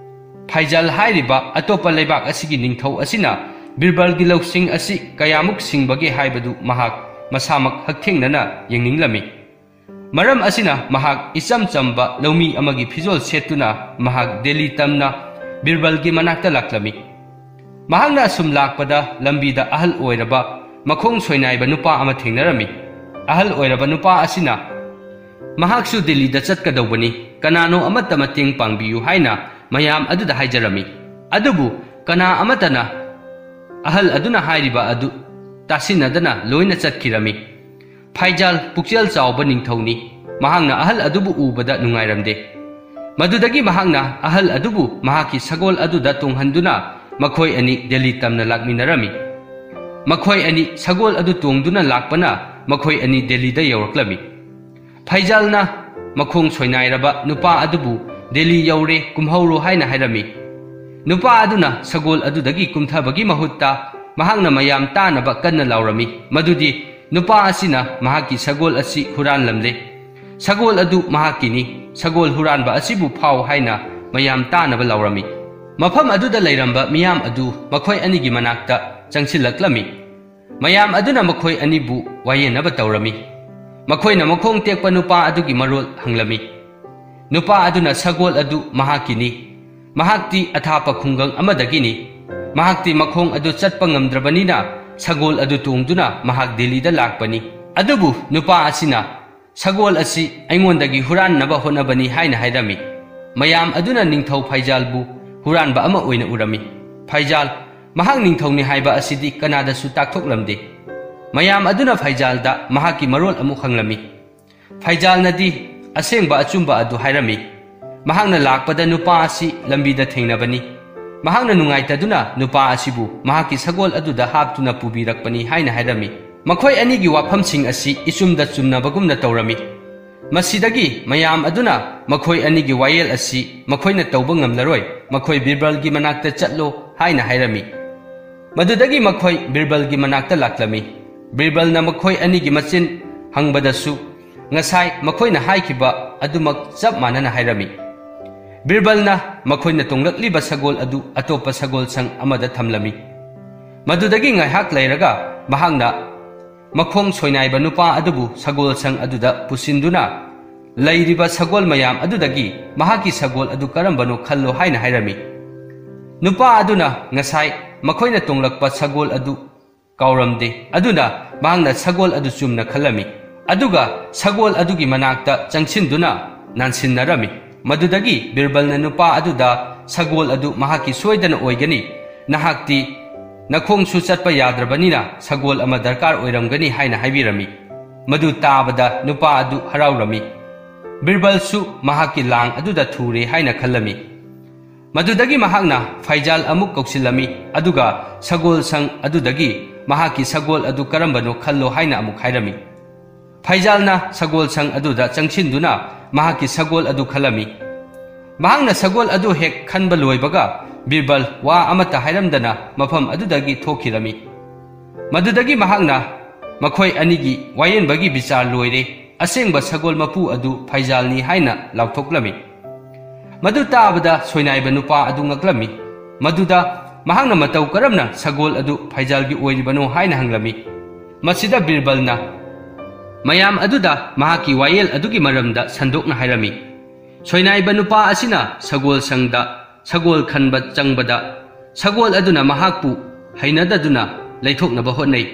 ꯐꯥꯏꯖꯜ ꯍꯥꯏꯔꯤꯕ ꯑꯇꯣꯞꯄ ꯂꯩꯕꯥꯛ ꯑꯁꯤꯒꯤ ꯅꯤꯡꯊꯧ ꯑꯁꯤꯅ ꯕꯤꯔꯕꯜꯒꯤ ꯂꯧꯁꯤꯡ ꯑꯁꯤ ꯀꯌꯥꯃꯨꯛ ꯁꯤꯡꯕꯒꯦ ꯍꯥꯏꯕꯗꯨ ꯃꯍꯥꯛ ꯃꯁꯥꯃꯛ ꯍꯛꯊꯦꯡꯅꯅ ꯌꯦꯡꯅꯤꯡꯂꯝꯃꯤ꯫ ꯃꯔꯝ ꯑꯁꯤꯅ ꯃꯍꯥꯛ ꯏꯆꯝ ꯆꯝꯕ ꯂꯧꯃꯤ ꯑꯃꯒꯤ ꯐꯤꯖꯣꯜ ꯁꯦꯠꯇꯨꯅ ꯃꯍꯥꯛ ꯗꯦꯜꯂꯤ ꯇꯝꯅ ꯕꯤꯔꯕꯜꯒꯤ ꯃꯅꯥꯛꯇ ꯂꯥꯛꯂꯝꯃꯤ꯫ ꯃꯍꯥꯛꯅ ꯑꯁꯨꯝ ꯂꯥꯛꯄꯗ ꯂꯝꯕꯤꯗ ꯑꯍꯜ ꯑꯣꯏꯔꯕ ꯃꯈꯣꯡ ꯁꯣꯏꯅꯥꯏꯕ ꯅꯨꯄꯥ ꯑꯃ ꯊꯦꯡꯅꯔꯝꯃꯤ꯫ ꯑꯍꯜ ꯑꯣꯏꯔꯕ ꯅꯨꯄꯥ ꯑꯁꯤꯅ ꯃꯍꯥꯛꯁꯨ ꯗꯦꯜꯂꯤꯗ ꯆꯠꯀꯗꯧꯕꯅꯤ, ꯀꯅꯥꯅꯣ ꯑꯃꯠꯇ ꯃꯇꯦꯡ ꯄꯥꯡꯕꯤꯌꯨ ꯍꯥꯏꯅ ꯃꯌꯥꯝ ꯑꯗꯨꯗ ꯍꯥꯏꯖꯔꯝꯃꯤ꯫ ꯑꯗꯨꯕꯨ ꯀꯅꯥ ꯑꯃꯠꯇꯅ ꯑꯍꯜ ꯑꯗꯨꯅ ꯍꯥꯏꯔꯤꯕ ꯑꯗꯨ ꯇꯥꯁꯤꯟꯅꯗꯅ ꯂꯣꯏꯅ ꯆꯠꯈꯤꯔꯝꯃꯤ꯫ ꯐꯥꯏꯖꯥꯜ ꯄꯨꯛꯆꯦꯜ ꯆꯥꯎꯕ ꯅꯤꯡꯊꯧꯅꯤ꯫ ꯃꯍꯥꯛꯅ ꯑꯍꯜ ꯑꯗꯨꯕꯨ ꯎꯕꯗ ꯅꯨꯡꯉꯥꯏꯔꯝꯗꯦ꯫ ꯃꯗꯨꯗꯒꯤ ꯃꯍꯥꯛꯅ ꯑꯍꯜ ꯑꯗꯨꯕꯨ ꯃꯍꯥꯛꯀꯤ ꯁꯒꯣꯜ ꯑꯗꯨꯗ ꯇꯣꯡꯍꯟꯗꯨꯅ ꯃꯈꯣꯏ ꯑꯅꯤ ꯗꯦꯜꯂꯤ ꯇꯝꯅ ꯂꯥꯛꯃꯤꯟꯅꯔꯝꯃꯤ꯫ ꯃꯈꯣꯏ ꯑꯅꯤ ꯁꯒꯣꯜ ꯑꯗꯨ ꯇꯣꯡꯗꯨꯅ ꯂꯥꯛꯄꯅ ꯃꯈꯣꯏ ꯑꯅꯤ ꯗꯦꯜꯂꯤꯗ ꯌꯧꯔꯛꯂꯝꯃꯤ꯫ ꯐꯩꯖꯥꯜꯅ ꯃꯈꯣꯡ ꯁꯣꯏꯅꯥꯏꯔꯕ ꯅꯨꯄꯥ ꯑꯗꯨꯕꯨ "ꯗꯦꯜꯂꯤ ꯌꯧꯔꯦ, ꯀꯨꯝꯍꯧꯔꯣ" ꯍꯥꯏꯅ ꯍꯥꯏꯔꯝꯃꯤ꯫ ꯅꯨꯄꯥ ꯑꯗꯨꯅ ꯁꯒꯣꯜ ꯑꯗꯨꯗꯒꯤ ꯀꯨꯝꯊꯕꯒꯤ ꯃꯍꯨꯠꯇ ꯃꯍꯥꯛꯅ ꯃꯌꯥꯝ ꯇꯥꯅꯕ ꯀꯟꯅ ꯂꯥꯎꯔꯝꯃꯤ, ꯃꯗꯨꯗꯤ ꯅꯨꯄꯥ ꯑꯁꯤꯅ ꯃꯍꯥꯛꯀꯤ ꯁꯒꯣꯜ ꯑꯁꯤ ꯍꯨꯔꯥꯟꯂꯝꯂꯦ꯫ ꯁꯒꯣꯜ ꯑꯗꯨ ꯃꯍꯥꯛꯀꯤꯅꯤ, ꯁꯒꯣꯜ ꯍꯨꯔꯥꯟꯕ ꯑꯁꯤꯕꯨ ꯐꯥꯎ ꯍꯥꯏꯅ ꯃꯌꯥꯝ ꯇꯥꯅꯕ ꯂꯥꯎꯔꯝꯃꯤ꯫ ꯃꯐꯝ ꯑꯗꯨꯗ ꯂꯩꯔꯝꯕ ꯃꯤꯌꯥꯝ ꯑꯗꯨ ꯃꯈꯣꯏ ꯑꯅꯤꯒꯤ ꯃꯅꯥꯛꯇ ꯆꯪꯁꯤꯜꯂꯛꯂꯝꯃꯤ꯫ ꯃꯌꯥꯝ ꯑꯗꯨꯅ ꯃꯈꯣꯏ ꯑꯅꯤꯕꯨ ꯋꯥꯌꯦꯟꯅꯕ ꯇꯧꯔꯝꯃꯤ꯫ ꯃꯈꯣꯏꯅ ꯃꯈꯣꯡ ꯇꯦꯛꯄ ꯅꯨꯄꯥ ꯑꯗꯨꯒꯤ ꯃꯔꯣꯜ ꯍꯪꯂꯝꯃꯤ꯫ ꯅꯨꯄꯥ ꯑꯗꯨꯅ ꯁꯒꯣꯜ ꯑꯗꯨ ꯃꯍꯥꯛꯀꯤꯅꯤ, ꯃꯍꯥꯛꯇꯤ ꯑꯊꯥꯞꯄ ꯈꯨꯡꯒꯪ ꯑꯃꯗꯒꯤꯅꯤ꯫ ꯃꯍꯥꯛꯇꯤ ꯃꯈꯣꯡ ꯑꯗꯨ ꯆꯠꯄ ꯉꯝꯗ꯭ꯔꯕꯅꯤꯅ ꯁꯒꯣꯜ ꯑꯗꯨ ꯇꯣꯡꯗꯨꯅ ꯃꯍꯥꯛ ꯗꯦꯜꯂꯤꯗ ꯂꯥꯛꯄꯅꯤ꯫ ꯑꯗꯨꯕꯨ ꯅꯨꯄꯥ ꯑꯁꯤꯅ "ꯁꯒꯣꯜ ꯑꯁꯤ ꯑꯩꯉꯣꯟꯗꯒꯤ ꯍꯨꯔꯥꯟꯅꯕ ꯍꯣꯠꯅꯕꯅꯤ" ꯍꯥꯏꯅ ꯍꯥꯏꯔꯝꯃꯤ꯫ ꯃꯌꯥꯝ ꯑꯗꯨꯅ ꯅꯤꯡꯊꯧ ꯐꯩꯖꯥꯜꯕꯨ ꯍꯨꯔꯥꯟꯕ ꯑꯃ ꯑꯣꯏꯅ ꯎꯔꯝꯃꯤ꯫ ꯐꯩꯖꯥꯜ ꯃꯍꯥꯛ ꯅꯤꯡꯊꯧꯅꯤ ꯍꯥꯏꯕ ꯑꯁꯤꯗꯤ ꯀꯅꯥꯗꯁꯨ ꯇꯥꯛꯊꯣꯛꯂꯝꯗꯦ꯫ ꯃꯌꯥꯝ ꯑꯗꯨꯅ ꯐꯩꯖꯥꯜꯗ ꯃꯍꯥꯛꯀꯤ ꯃꯔꯣꯜ ꯑꯃꯨꯛ ꯍꯪꯂꯝꯃꯤ꯫ ꯐꯩꯖꯥꯜꯅꯗꯤ ꯑꯁꯦꯡꯕ ꯑꯆꯨꯝꯕ ꯑꯗꯨ ꯍꯥꯏꯔꯝꯃꯤ꯫ ꯃꯍꯥꯛꯅ ꯂꯥꯛꯄꯗ ꯅꯨꯄꯥ ꯑꯁꯤ ꯂꯝꯕꯤꯗ ꯊꯦꯡꯅꯕꯅꯤ꯫ ꯃꯍꯥꯛꯅ ꯅꯨꯡꯉꯥꯏꯇꯗꯨꯅ ꯅꯨꯄꯥ ꯑꯁꯤꯕꯨ ꯃꯍꯥꯛꯀꯤ ꯁꯒꯣꯜ ꯑꯗꯨꯗ ꯍꯥꯞꯇꯨꯅ ꯄꯨꯕꯤꯔꯛꯄꯅꯤ ꯍꯥꯏꯅ ꯍꯥꯏꯔꯝꯃꯤ꯫ ꯃꯈꯣꯏ ꯑꯅꯤꯒꯤ ꯋꯥꯐꯝꯁꯤꯡ ꯑꯁꯤ ꯏꯆꯨꯝꯗ ꯆꯨꯝꯅꯕꯒꯨꯝꯅ ꯇꯧꯔꯝꯃꯤ꯫ ꯃꯁꯤꯗꯒꯤ ꯃꯌꯥꯝ ꯑꯗꯨꯅ ꯃꯈꯣꯏ ꯑꯅꯤꯒꯤ ꯋꯥꯌꯦꯜ ꯑꯁꯤ ꯃꯈꯣꯏꯅ ꯇꯧꯕ ꯉꯝꯂꯔꯣꯏ, ꯃꯈꯣꯏ ꯕꯤꯔꯕꯜꯒꯤ ꯃꯅꯥꯛꯇ ꯆꯠꯂꯣ ꯍꯥꯏꯅ ꯍꯥꯏꯔꯝꯃꯤ꯫ ꯃꯗꯨꯗꯒꯤ ꯃꯈꯣꯏ ꯕꯤꯔꯕꯜꯒꯤ ꯃꯅꯥꯛꯇ ꯂꯥꯛꯂꯝꯃꯤ꯫ ꯕꯤꯔꯕꯜꯅ ꯃꯈꯣꯏ ꯑꯅꯤꯒꯤ ꯃꯆꯤꯟ ꯍꯪꯕꯗꯁꯨ ꯉꯁꯥꯏ ꯃꯈꯣꯏꯅ ꯍꯥꯏꯈꯤꯕ ꯑꯗꯨꯃꯛ ꯆꯞ ꯃꯥꯟꯅꯅ ꯍꯥꯏꯔꯝꯃꯤ꯫ ꯕꯤꯔꯕꯜꯅ ꯃꯈꯣꯏꯅ ꯇꯣꯡꯂꯛꯂꯤꯕ ꯁꯒꯣꯜ ꯑꯗꯨ ꯑꯇꯣꯞꯄ ꯁꯒꯣꯜꯁꯪ ꯑꯃꯗ ꯊꯝꯂꯝꯃꯤ꯫ ꯃꯗꯨꯗꯒꯤ ꯉꯥꯏꯍꯥꯛ ꯂꯩꯔꯒ ꯃꯍꯥꯛꯅ ꯃꯈꯣꯡ ꯁꯣꯏꯅꯥꯏꯕ ꯅꯨꯄꯥ ꯑꯗꯨꯕꯨ ꯁꯒꯣꯜꯁꯪ ꯑꯗꯨꯗ ꯄꯨꯁꯤꯟꯗꯨꯅ, "ꯂꯩꯔꯤꯕ ꯁꯒꯣꯜ ꯃꯌꯥꯝ ꯑꯗꯨꯗꯒꯤ ꯃꯍꯥꯛꯀꯤ ꯁꯒꯣꯜ ꯑꯗꯨ ꯀꯔꯝꯕꯅꯣ ꯈꯜꯂꯣ" ꯍꯥꯏꯅ ꯍꯥꯏꯔꯝꯃꯤ꯫ ꯅꯨꯄꯥ ꯑꯗꯨꯅ ꯉꯁꯥꯏ ꯃꯈꯣꯏꯅ ꯇꯣꯡꯂꯛꯄ ꯁꯒꯣꯜ ꯑꯗꯨ ꯀꯥꯎꯔꯝꯗꯦ, ꯑꯗꯨꯅ ꯃꯍꯥꯛꯅ ꯁꯒꯣꯜ ꯑꯗꯨ ꯆꯨꯝꯅ ꯈꯜꯂꯝꯃꯤ꯫ ꯑꯗꯨꯒ ꯁꯒꯣꯜ ꯑꯗꯨꯒꯤ ꯃꯅꯥꯛꯇ ꯆꯪꯁꯤꯟꯗꯨꯅ ꯅꯥꯟꯁꯤꯟꯅꯔꯝꯃꯤ꯫ ꯃꯗꯨꯗꯒꯤ ꯕꯤꯔꯕꯜꯅ ꯅꯨꯄꯥ ꯑꯗꯨꯗ "ꯁꯒꯣꯜ ꯑꯗꯨ ꯃꯍꯥꯛꯀꯤ ꯁꯣꯏꯗꯅ ꯑꯣꯏꯒꯅꯤ, "ꯅꯍꯥꯛꯇꯤ ꯅꯈꯣꯡꯁꯨ ꯆꯠꯄ ꯌꯥꯗ꯭ꯔꯕꯅꯤꯅ ꯁꯒꯣꯜ ꯑꯃ ꯗꯔꯀꯥꯔ ꯑꯣꯏꯔꯝꯒꯅꯤ" ꯍꯥꯏꯅ ꯍꯥꯏꯕꯤꯔꯝꯃꯤ꯫ ꯃꯗꯨ ꯇꯥꯕꯗ ꯅꯨꯄꯥ ꯑꯗꯨ ꯍꯔꯥꯎꯔꯝꯃꯤ꯫ ꯕꯤꯔꯕꯜꯁꯨ ꯃꯍꯥꯛꯀꯤ ꯂꯥꯡ ꯑꯗꯨꯗ ꯊꯨꯔꯦ ꯍꯥꯏꯅ ꯈꯜꯂꯝꯃꯤ꯫ ꯃꯗꯨꯗꯒꯤ ꯃꯍꯥꯛꯅ ꯐꯩꯖꯥꯜ ꯑꯃꯨꯛ ꯀꯧꯁꯤꯜꯂꯝꯃꯤ, ꯑꯗꯨꯒ ꯁꯒꯣꯜ ꯁꯪ ꯑꯗꯨꯗꯒꯤ ꯃꯍꯥꯛꯀꯤ ꯁꯒꯣꯜ ꯑꯗꯨ ꯀꯔꯝꯕꯅꯣ ꯈꯜꯂꯣ ꯍꯥꯏꯅ ꯑꯃꯨꯛ ꯍꯥꯏꯔꯝꯃꯤ꯫ ꯐꯩꯖꯥꯜꯅ ꯁꯒꯣꯜ ꯁꯪ ꯑꯗꯨꯗ ꯆꯪꯁꯤꯟꯗꯨꯅ ꯃꯍꯥꯛꯀꯤ ꯁꯒꯣꯜ ꯑꯗꯨ ꯈꯜꯂꯝꯃꯤ꯫ ꯃꯍꯥꯛꯅ ꯁꯒꯣꯜ ꯑꯗꯨ ꯍꯦꯛ ꯈꯟꯕ ꯂꯣꯏꯕꯒ ꯕꯤꯔꯕꯜ ꯋꯥ ꯑꯃꯠꯇ ꯍꯥꯏꯔꯝꯗꯅ ꯃꯐꯝ ꯑꯗꯨꯗꯒꯤ ꯊꯣꯛꯈꯤꯔꯝꯃꯤ꯫ ꯃꯗꯨꯗꯒꯤ ꯃꯍꯥꯛꯅ ꯃꯈꯣꯏ ꯑꯅꯤꯒꯤ ꯋꯥꯌꯦꯟꯕꯒꯤ ꯕꯤꯆꯥꯔ ꯂꯣꯏꯔꯦ, ꯑꯁꯦꯡꯕ ꯁꯒꯣꯜ ꯃꯄꯨ ꯑꯗꯨ ꯐꯩꯖꯥꯜꯅꯤ ꯍꯥꯏꯅ ꯂꯥꯎꯊꯣꯛꯂꯝꯃꯤ꯫ ꯃꯗꯨ ꯇꯥꯕꯗ ꯁꯣꯏꯅꯥꯏꯕ ꯅꯨꯄꯥ ꯑꯗꯨ ꯉꯛꯂꯝꯃꯤ꯫ ꯃꯗꯨꯗ ꯃꯍꯥꯛꯅ ꯃꯇꯧ ꯀꯔꯝꯅ ꯁꯒꯣꯜ ꯑꯗꯨ ꯐꯩꯖꯥꯜꯒꯤ ꯑꯣꯏꯔꯤꯕꯅꯣ ꯍꯥꯏꯅ ꯍꯪꯂꯝꯃꯤ꯫ ꯃꯁꯤꯗ ꯕꯤꯔꯕꯜꯅ ꯃꯌꯥꯝ ꯑꯗꯨꯗ ꯃꯍꯥꯛꯀꯤ ꯋꯥꯌꯦꯜ ꯑꯗꯨꯒꯤ ꯃꯔꯝꯗ ꯁꯟꯗꯣꯛꯅ ꯍꯥꯏꯔꯝꯃꯤ꯫ ꯁꯣꯏꯅꯥꯏꯕ ꯅꯨꯄꯥ ꯑꯁꯤꯅ ꯁꯒꯣꯜ ꯁꯪꯗ ꯁꯒꯣꯜ ꯈꯟꯕ ꯆꯪꯕꯗ, ꯁꯒꯣꯜ ꯑꯗꯨꯅ ꯃꯍꯥꯛꯄꯨ ꯍꯩꯅꯗꯗꯨꯅ ꯂꯩꯊꯣꯛꯅꯕ ꯍꯣꯠꯅꯩ꯫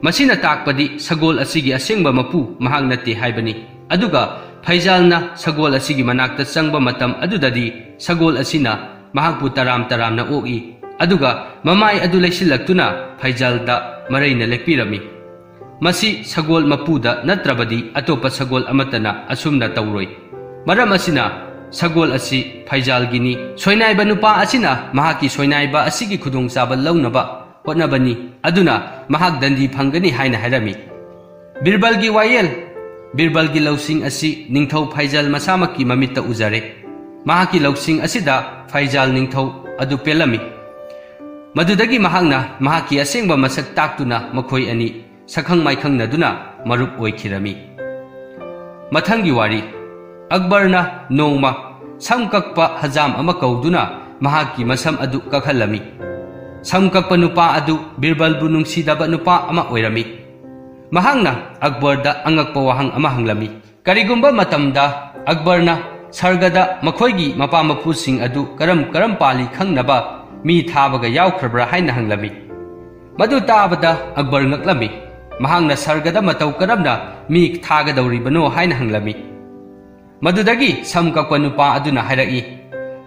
ꯃꯁꯤꯅ ꯇꯥꯛꯄꯗꯤ ꯁꯒꯣꯜ ꯑꯁꯤꯒꯤ ꯑꯁꯦꯡꯕ ꯃꯄꯨ ꯃꯍꯥꯛ ꯅꯠꯇꯦ ꯍꯥꯏꯕꯅꯤ꯫ ꯑꯗꯨꯒ ꯐꯩꯖꯥꯜꯅ ꯁꯒꯣꯜ ꯑꯁꯤꯒꯤ ꯃꯅꯥꯛꯇ ꯆꯪꯕ ꯃꯇꯝ ꯑꯗꯨꯗꯗꯤ ꯁꯒꯣꯜ ꯑꯁꯤꯅ ꯃꯍꯥꯛꯄꯨ ꯇꯔꯥꯝ ꯇꯔꯥꯝꯅ ꯑꯣꯛꯏ, ꯑꯗꯨꯒ ꯃꯃꯥꯏ ꯑꯗꯨ ꯂꯩꯁꯤꯜꯂꯛꯇꯨꯅ ꯐꯩꯖꯥꯜꯗ ꯃꯔꯩꯅ ꯂꯦꯛꯄꯤꯔꯝꯃꯤ꯫ ꯃꯁꯤ ꯁꯒꯣꯜ ꯃꯄꯨꯗ ꯅꯠꯇ꯭ꯔꯕꯗꯤ ꯑꯇꯣꯞꯄ ꯁꯒꯣꯜ ꯑꯃꯠꯇꯅ ꯑꯁꯨꯝꯅ ꯇꯧꯔꯣꯏ꯫ ꯃꯔꯝ ꯑꯁꯤꯅ ꯁꯒꯣꯜ ꯑꯁꯤ ꯐꯩꯖꯥꯜꯒꯤꯅꯤ꯫ ꯁꯣꯏꯅꯥꯏꯕ ꯅꯨꯄꯥ ꯑꯁꯤꯅ ꯃꯍꯥꯛꯀꯤ ꯁꯣꯏꯅꯥꯏꯕ ꯑꯁꯤꯒꯤ ꯈꯨꯗꯣꯡꯆꯥꯕ ꯂꯧꯅꯕ ꯍꯣꯠꯅꯕꯅꯤ, ꯑꯗꯨꯅ ꯃꯍꯥꯛ ꯗꯟꯗꯤ ꯐꯪꯒꯅꯤ ꯍꯥꯏꯅ ꯍꯥꯏꯔꯝꯃꯤ꯫ ꯕꯤꯔꯕꯜꯒꯤ ꯋꯥꯌꯦꯜ, ꯕꯤꯔꯕꯜꯒꯤ ꯂꯧꯁꯤꯡ ꯑꯁꯤ ꯅꯤꯡꯊꯧ ꯐꯩꯖꯥꯜ ꯃꯁꯥꯃꯛꯀꯤ ꯃꯃꯤꯠꯇ ꯎꯖꯔꯦ꯫ ꯃꯍꯥꯛꯀꯤ ꯂꯧꯁꯤꯡ ꯑꯁꯤꯗ ꯐꯩꯖꯥꯜ ꯅꯤꯡꯊꯧ ꯑꯗꯨ ꯄꯦꯜꯂꯝꯃꯤ꯫ ꯃꯗꯨꯗꯒꯤ ꯃꯍꯥꯛꯅ ꯃꯍꯥꯛꯀꯤ ꯑꯁꯦꯡꯕ ꯃꯁꯛ ꯇꯥꯛꯇꯨꯅ ꯃꯈꯣꯏ ꯑꯅꯤ ꯁꯛꯈꯪ ꯃꯥꯏꯈꯪꯅꯗꯨꯅ ꯃꯔꯨꯞ ꯑꯣꯏꯈꯤꯔꯝꯃꯤ꯫ ꯃꯊꯪꯒꯤ ꯋꯥꯔꯤ꯫ ꯑꯛꯕꯔꯅ ꯅꯣꯡꯃ ꯁꯝ ꯀꯛꯄ ꯍꯖꯥꯝ ꯑꯃ ꯀꯧꯗꯨꯅ ꯃꯍꯥꯛꯀꯤ ꯃꯁꯝ ꯑꯗꯨ ꯀꯛꯍꯜꯂꯝꯃꯤ꯫ ꯁꯝ ꯀꯛꯄ ꯅꯨꯄꯥ ꯑꯗꯨ ꯕꯤꯔꯕꯜꯕꯨ ꯅꯨꯡꯁꯤꯗꯕ ꯅꯨꯄꯥ ꯑꯃ ꯑꯣꯏꯔꯝꯃꯤ꯫ ꯃꯍꯥꯛꯅ ꯑꯛꯕꯔꯗ ꯑꯉꯛꯄ ꯋꯥꯍꯪ ꯑꯃ ꯍꯪꯂꯝꯃꯤ꯫ ꯀꯔꯤꯒꯨꯝꯕ ꯃꯇꯝꯗ ꯑꯛꯕꯔꯅ ꯁꯔꯒꯗ ꯃꯈꯣꯏꯒꯤ ꯃꯄꯥ ꯃꯄꯨꯁꯤꯡ ꯑꯗꯨ ꯀꯔꯝ ꯀꯔꯝ ꯄꯥꯜꯂꯤ ꯈꯪꯅꯕ ꯃꯤ ꯊꯥꯕꯒ ꯌꯥꯎꯈ꯭ꯔꯕ꯭ꯔꯥ ꯍꯥꯏꯅ ꯍꯪꯂꯝꯃꯤ꯫ ꯃꯗꯨ ꯇꯥꯕꯗ ꯑꯛꯕꯔ ꯉꯛꯂꯝꯃꯤ꯫ ꯃꯍꯥꯛꯅ ꯁꯔꯒꯗ ꯃꯇꯧ ꯀꯔꯝꯅ ꯃꯤ ꯊꯥꯒꯗꯧꯔꯤꯕꯅꯣ ꯍꯥꯏꯅ ꯍꯪꯂꯝꯃꯤ꯫ ꯃꯗꯨꯗꯒꯤ ꯁꯝ ꯀꯛꯄ ꯅꯨꯄꯥ ꯑꯗꯨꯅ ꯍꯥꯏꯔꯛꯏ,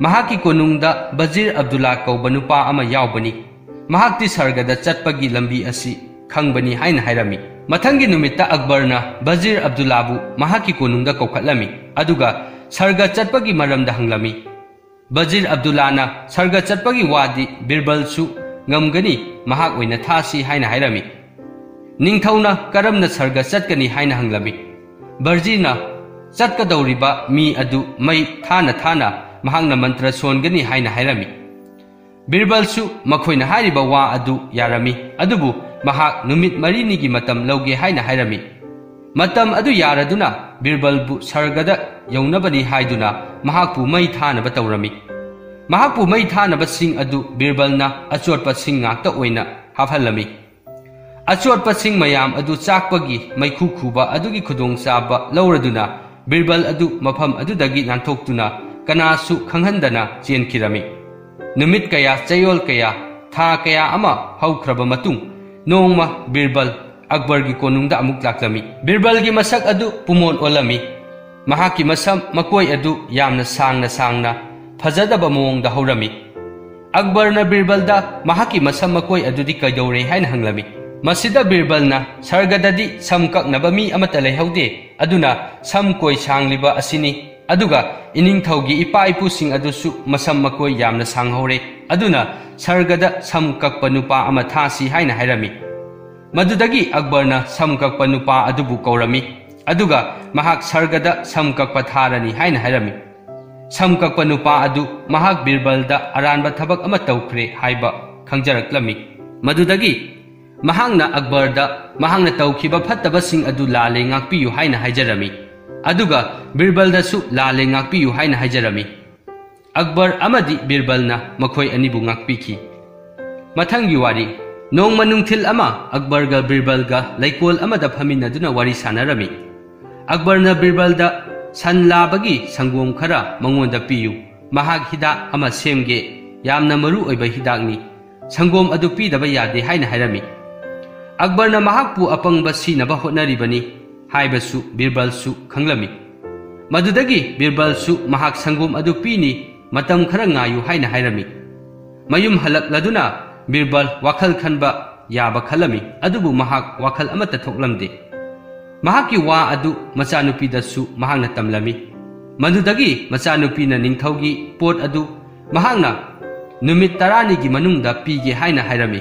ꯃꯍꯥꯛꯀꯤ ꯀꯣꯅꯨꯡꯗ ꯕꯖꯤꯔ ꯑꯕꯗꯨꯜꯂꯥ ꯀꯧꯕ ꯅꯨꯄꯥ ꯑꯃ ꯌꯥꯎꯕꯅꯤ꯫ ꯃꯍꯥꯛꯇꯤ ꯁꯔꯒꯗ ꯆꯠꯄꯒꯤ ꯂꯝꯕꯤ ꯑꯁꯤ ꯈꯪꯕꯅꯤ ꯍꯥꯏꯅ ꯍꯥꯏꯔꯝꯃꯤ꯫ ꯃꯊꯪꯒꯤ ꯅꯨꯃꯤꯠꯇ ꯑꯛꯕꯔꯅ ꯕꯖꯤꯔ ꯑꯕꯗꯨꯜꯂꯥꯕꯨ ꯃꯍꯥꯛꯀꯤ ꯀꯣꯅꯨꯡꯗ ꯀꯧꯈꯠꯂꯝꯃꯤ, ꯑꯗꯨꯒ ꯁꯔꯒ ꯆꯠꯄꯒꯤ ꯃꯔꯝꯗ ꯍꯪꯂꯝꯃꯤ꯫ ꯕꯖꯤꯔ ꯑꯕꯗꯨꯜꯂꯥꯅ ꯁꯔꯒ ꯆꯠꯄꯒꯤ ꯋꯥꯗꯤ ꯕꯤꯔꯕꯜꯁꯨ ꯉꯝꯒꯅꯤ, ꯃꯍꯥꯛ ꯑꯣꯏꯅ ꯊꯥꯁꯤ ꯍꯥꯏꯅ ꯍꯥꯏꯔꯝꯃꯤ꯫ ꯅꯤꯡꯊꯧꯅ ꯀꯔꯝꯅ ꯁꯔꯒ ꯆꯠꯀꯅꯤ ꯍꯥꯏꯅ ꯍꯪꯂꯝꯃꯤ꯫ ꯕꯖꯤꯔꯅ ꯆꯠꯀꯗꯧꯔꯤꯕ ꯃꯤ ꯑꯗꯨ ꯃꯩ ꯊꯥꯅ ꯊꯥꯅ ꯃꯍꯥꯛꯅ ꯃꯟꯇ꯭ꯔ ꯁꯣꯟꯒꯅꯤ ꯍꯥꯏꯅ ꯍꯥꯏꯔꯝꯃꯤ꯫ ꯕꯤꯔꯕꯜꯁꯨ ꯃꯈꯣꯏꯅ ꯍꯥꯏꯔꯤꯕ ꯋꯥ ꯑꯗꯨ ꯌꯥꯔꯝꯃꯤ, ꯑꯗꯨꯕꯨ ꯃꯍꯥꯛ ꯅꯨꯃꯤꯠ ꯃꯔꯤꯅꯤꯒꯤ ꯃꯇꯝ ꯂꯧꯒꯦ ꯍꯥꯏꯅ ꯍꯥꯏꯔꯝꯃꯤ꯫ ꯃꯇꯝ ꯑꯗꯨ ꯌꯥꯔꯗꯨꯅ ꯕꯤꯔꯕꯜꯕꯨ ꯁꯔꯒꯗ ꯌꯧꯅꯕꯅꯤ ꯍꯥꯏꯗꯨꯅ ꯃꯍꯥꯛꯄꯨ ꯃꯩ ꯊꯥꯅꯕ ꯇꯧꯔꯝꯃꯤ꯫ ꯃꯍꯥꯛꯄꯨ ꯃꯩ ꯊꯥꯅꯕꯁꯤꯡ ꯑꯗꯨ ꯕꯤꯔꯕꯜꯅ ꯑꯆꯣꯠꯄꯁꯤꯡ ꯉꯥꯛꯇ ꯑꯣꯏꯅ ꯍꯥꯞꯍꯜꯂꯝꯃꯤ꯫ ꯑꯆꯣꯠꯄꯁꯤꯡ ꯃꯌꯥꯝ ꯑꯗꯨ ꯆꯥꯛꯄꯒꯤ ꯃꯩꯈꯨ ꯈꯨꯕ ꯑꯗꯨꯒꯤ ꯈꯨꯗꯣꯡꯆꯥꯕ ꯂꯧꯔꯗꯨꯅ ꯕꯤꯔꯕꯜ ꯑꯗꯨ ꯃꯐꯝ ꯑꯗꯨꯗꯒꯤ ꯅꯥꯟꯊꯣꯛꯇꯨꯅ ꯀꯅꯥꯁꯨ ꯈꯪꯍꯟꯗꯅ ꯆꯦꯟꯈꯤꯔꯝꯃꯤ꯫ ꯅꯨꯃꯤꯠ ꯀꯌꯥ, ꯆꯌꯣꯜ ꯀꯌꯥ, ꯊꯥ ꯀꯌꯥ ꯑꯃ ꯍꯧꯈ꯭ꯔꯕ ꯃꯇꯨꯡ, ꯅꯣꯡꯃ ꯕꯤꯔꯕꯜ ꯑꯛꯕꯔꯒꯤ ꯀꯣꯅꯨꯡꯗ ꯑꯃꯨꯛ ꯂꯥꯛꯂꯝꯃꯤ꯫ ꯕꯤꯔꯕꯜꯒꯤ ꯃꯁꯛ ꯑꯗꯨ ꯄꯨꯃꯣꯟ ꯑꯣꯜꯂꯝꯃꯤ꯫ ꯃꯍꯥꯛꯀꯤ ꯃꯁꯝ ꯃꯀꯣꯏ ꯑꯗꯨ ꯌꯥꯝꯅ ꯁꯥꯡꯅ ꯁꯥꯡꯅ ꯐꯖꯗꯕ ꯃꯑꯣꯡꯗ ꯍꯧꯔꯝꯃꯤ꯫ ꯑꯛꯕꯔꯅ ꯕꯤꯔꯕꯜꯗ ꯃꯍꯥꯛꯀꯤ ꯃꯁꯝ ꯃꯀꯣꯏ ꯑꯗꯨꯗꯤ ꯀꯩꯗꯧꯔꯦ ꯍꯥꯏꯅ ꯍꯪꯂꯝꯃꯤ꯫ ꯃꯁꯤꯗ ꯕꯤꯔꯕꯜꯅ, "ꯁꯔꯒꯗꯗꯤ ꯁꯝ ꯀꯛꯅꯕ ꯃꯤ ꯑꯃꯠꯇ ꯂꯩꯍꯧꯗꯦ, ꯑꯗꯨꯅ ꯁꯝ ꯀꯣꯏ ꯁꯥꯡꯂꯤꯕ ꯑꯁꯤꯅꯤ꯫ ꯑꯗꯨꯒ ꯏꯅꯤꯡꯊꯧꯒꯤ ꯏꯄꯥ ꯏꯄꯨꯁꯤꯡ ꯑꯗꯨꯁꯨ ꯃꯁꯝ ꯃꯀꯣꯏ ꯌꯥꯝꯅ ꯁꯥꯡꯍꯧꯔꯦ, ꯑꯗꯨꯅ ꯁꯔꯒꯗ ꯁꯝ ꯀꯛꯄ ꯅꯨꯄꯥ ꯑꯃ ꯊꯥꯁꯤ" ꯍꯥꯏꯅ ꯍꯥꯏꯔꯝꯃꯤ꯫ ꯃꯗꯨꯗꯒꯤ ꯑꯛꯕꯔꯅ ꯁꯝ ꯀꯛꯄ ꯅꯨꯄꯥ ꯑꯗꯨꯕꯨ ꯀꯧꯔꯝꯃꯤ, ꯑꯗꯨꯒ ꯃꯍꯥꯛ ꯁꯔꯒꯗ ꯁꯝ ꯀꯛꯄ ꯊꯥꯔꯅꯤ ꯍꯥꯏꯅ ꯍꯥꯏꯔꯝꯃꯤ꯫ ꯁꯝ ꯀꯛꯄ ꯅꯨꯄꯥ ꯑꯗꯨ ꯃꯍꯥꯛ ꯕꯤꯔꯕꯜꯗ ꯑꯔꯥꯟꯕ ꯊꯕꯛ ꯑꯃ ꯇꯧꯈ꯭ꯔꯦ ꯍꯥꯏꯕ ꯈꯪꯖꯔꯛꯂꯝꯃꯤ꯫ ꯃꯗꯨꯗꯒꯤ ꯃꯍꯥꯛꯅ ꯑꯛꯕꯔꯗ ꯃꯍꯥꯛꯅ ꯇꯧꯈꯤꯕ ꯐꯠꯇꯕꯁꯤꯡ ꯑꯗꯨ ꯂꯥꯜꯂꯦ, ꯉꯥꯛꯄꯤꯌꯨ ꯍꯥꯏꯅ ꯍꯥꯏꯖꯔꯝꯃꯤ, ꯑꯗꯨꯒ ꯕꯤꯔꯕꯜꯗꯁꯨ ꯂꯥꯜꯂꯦ, ꯉꯥꯛꯄꯤꯌꯨ ꯍꯥꯏꯅ ꯍꯥꯏꯖꯔꯝꯃꯤ꯫ ꯑꯛꯕꯔ ꯑꯃꯗꯤ ꯕꯤꯔꯕꯜꯅ ꯃꯈꯣꯏ ꯑꯅꯤꯕꯨ ꯉꯥꯛꯄꯤꯈꯤ꯫ ꯃꯊꯪꯒꯤ ꯋꯥꯔꯤ꯫ ꯅꯣꯡꯃ ꯅꯨꯡꯊꯤꯜ ꯑꯃ ꯑꯛꯕꯔꯒ ꯕꯤꯔꯕꯜꯒ ꯂꯩꯀꯣꯜ ꯑꯃꯗ ꯐꯝꯃꯤꯟꯅꯗꯨꯅ ꯋꯥꯔꯤ ꯁꯥꯟꯅꯔꯝꯃꯤ꯫ ꯑꯛꯕꯔꯅ ꯕꯤꯔꯕꯜꯗ, "ꯁꯟ ꯂꯥꯕꯒꯤ ꯁꯪꯒꯣꯝ ꯈꯔ ꯃꯉꯣꯟꯗ ꯄꯤꯌꯨ, ꯃꯍꯥꯛ ꯍꯤꯗꯥꯛ ꯑꯃ ꯁꯦꯝꯒꯦ, ꯌꯥꯝꯅ ꯃꯔꯨ ꯑꯣꯏꯕ ꯍꯤꯗꯥꯛꯅꯤ꯫ ꯁꯪꯒꯣꯝ ꯑꯗꯨ ꯄꯤꯗꯕ ꯌꯥꯗꯦ" ꯍꯥꯏꯅ ꯍꯥꯏꯔꯝꯃꯤ꯫ ꯑꯛꯕꯔꯅ ꯃꯍꯥꯛꯄꯨ ꯑꯄꯪꯕ ꯁꯤꯅꯕ ꯍꯣꯠꯅꯔꯤꯕꯅꯤ ꯍꯥꯏꯕꯁꯨ ꯕꯤꯔꯕꯜꯁꯨ ꯈꯪꯂꯝꯃꯤ꯫ ꯃꯗꯨꯗꯒꯤ ꯕꯤꯔꯕꯜꯁꯨ ꯃꯍꯥꯛ ꯁꯪꯒꯣꯝ ꯑꯗꯨ ꯄꯤꯅꯤ "ꯃꯇꯝ ꯈꯔ ꯉꯥꯏꯌꯨ" ꯍꯥꯏꯅ ꯍꯥꯏꯔꯝꯃꯤ꯫ ꯃꯌꯨꯝ ꯍꯜꯂꯛꯂꯗꯨꯅ ꯕꯤꯔꯕꯜ ꯋꯥꯈꯜ ꯈꯟꯕ ꯌꯥꯕ ꯈꯜꯂꯝꯃꯤ, ꯑꯗꯨꯕꯨ ꯃꯍꯥꯛ ꯋꯥꯈꯜ ꯑꯃꯠꯇ ꯊꯣꯛꯂꯝꯗꯦ꯫ ꯃꯍꯥꯛꯀꯤ ꯋꯥ ꯑꯗꯨ ꯃꯆꯥꯅꯨꯄꯤꯗꯁꯨ ꯃꯍꯥꯛꯅ ꯇꯝꯂꯝꯃꯤ꯫ ꯃꯗꯨꯗꯒꯤ ꯃꯆꯥꯅꯨꯄꯤꯅ ꯅꯤꯡꯊꯧꯒꯤ ꯄꯣꯠ ꯑꯗꯨ ꯃꯍꯥꯛꯅ ꯅꯨꯃꯤꯠ ꯇꯔꯥꯅꯤꯒꯤ ꯃꯅꯨꯡꯗ ꯄꯤꯒꯦ ꯍꯥꯏꯅ ꯍꯥꯏꯔꯝꯃꯤ꯫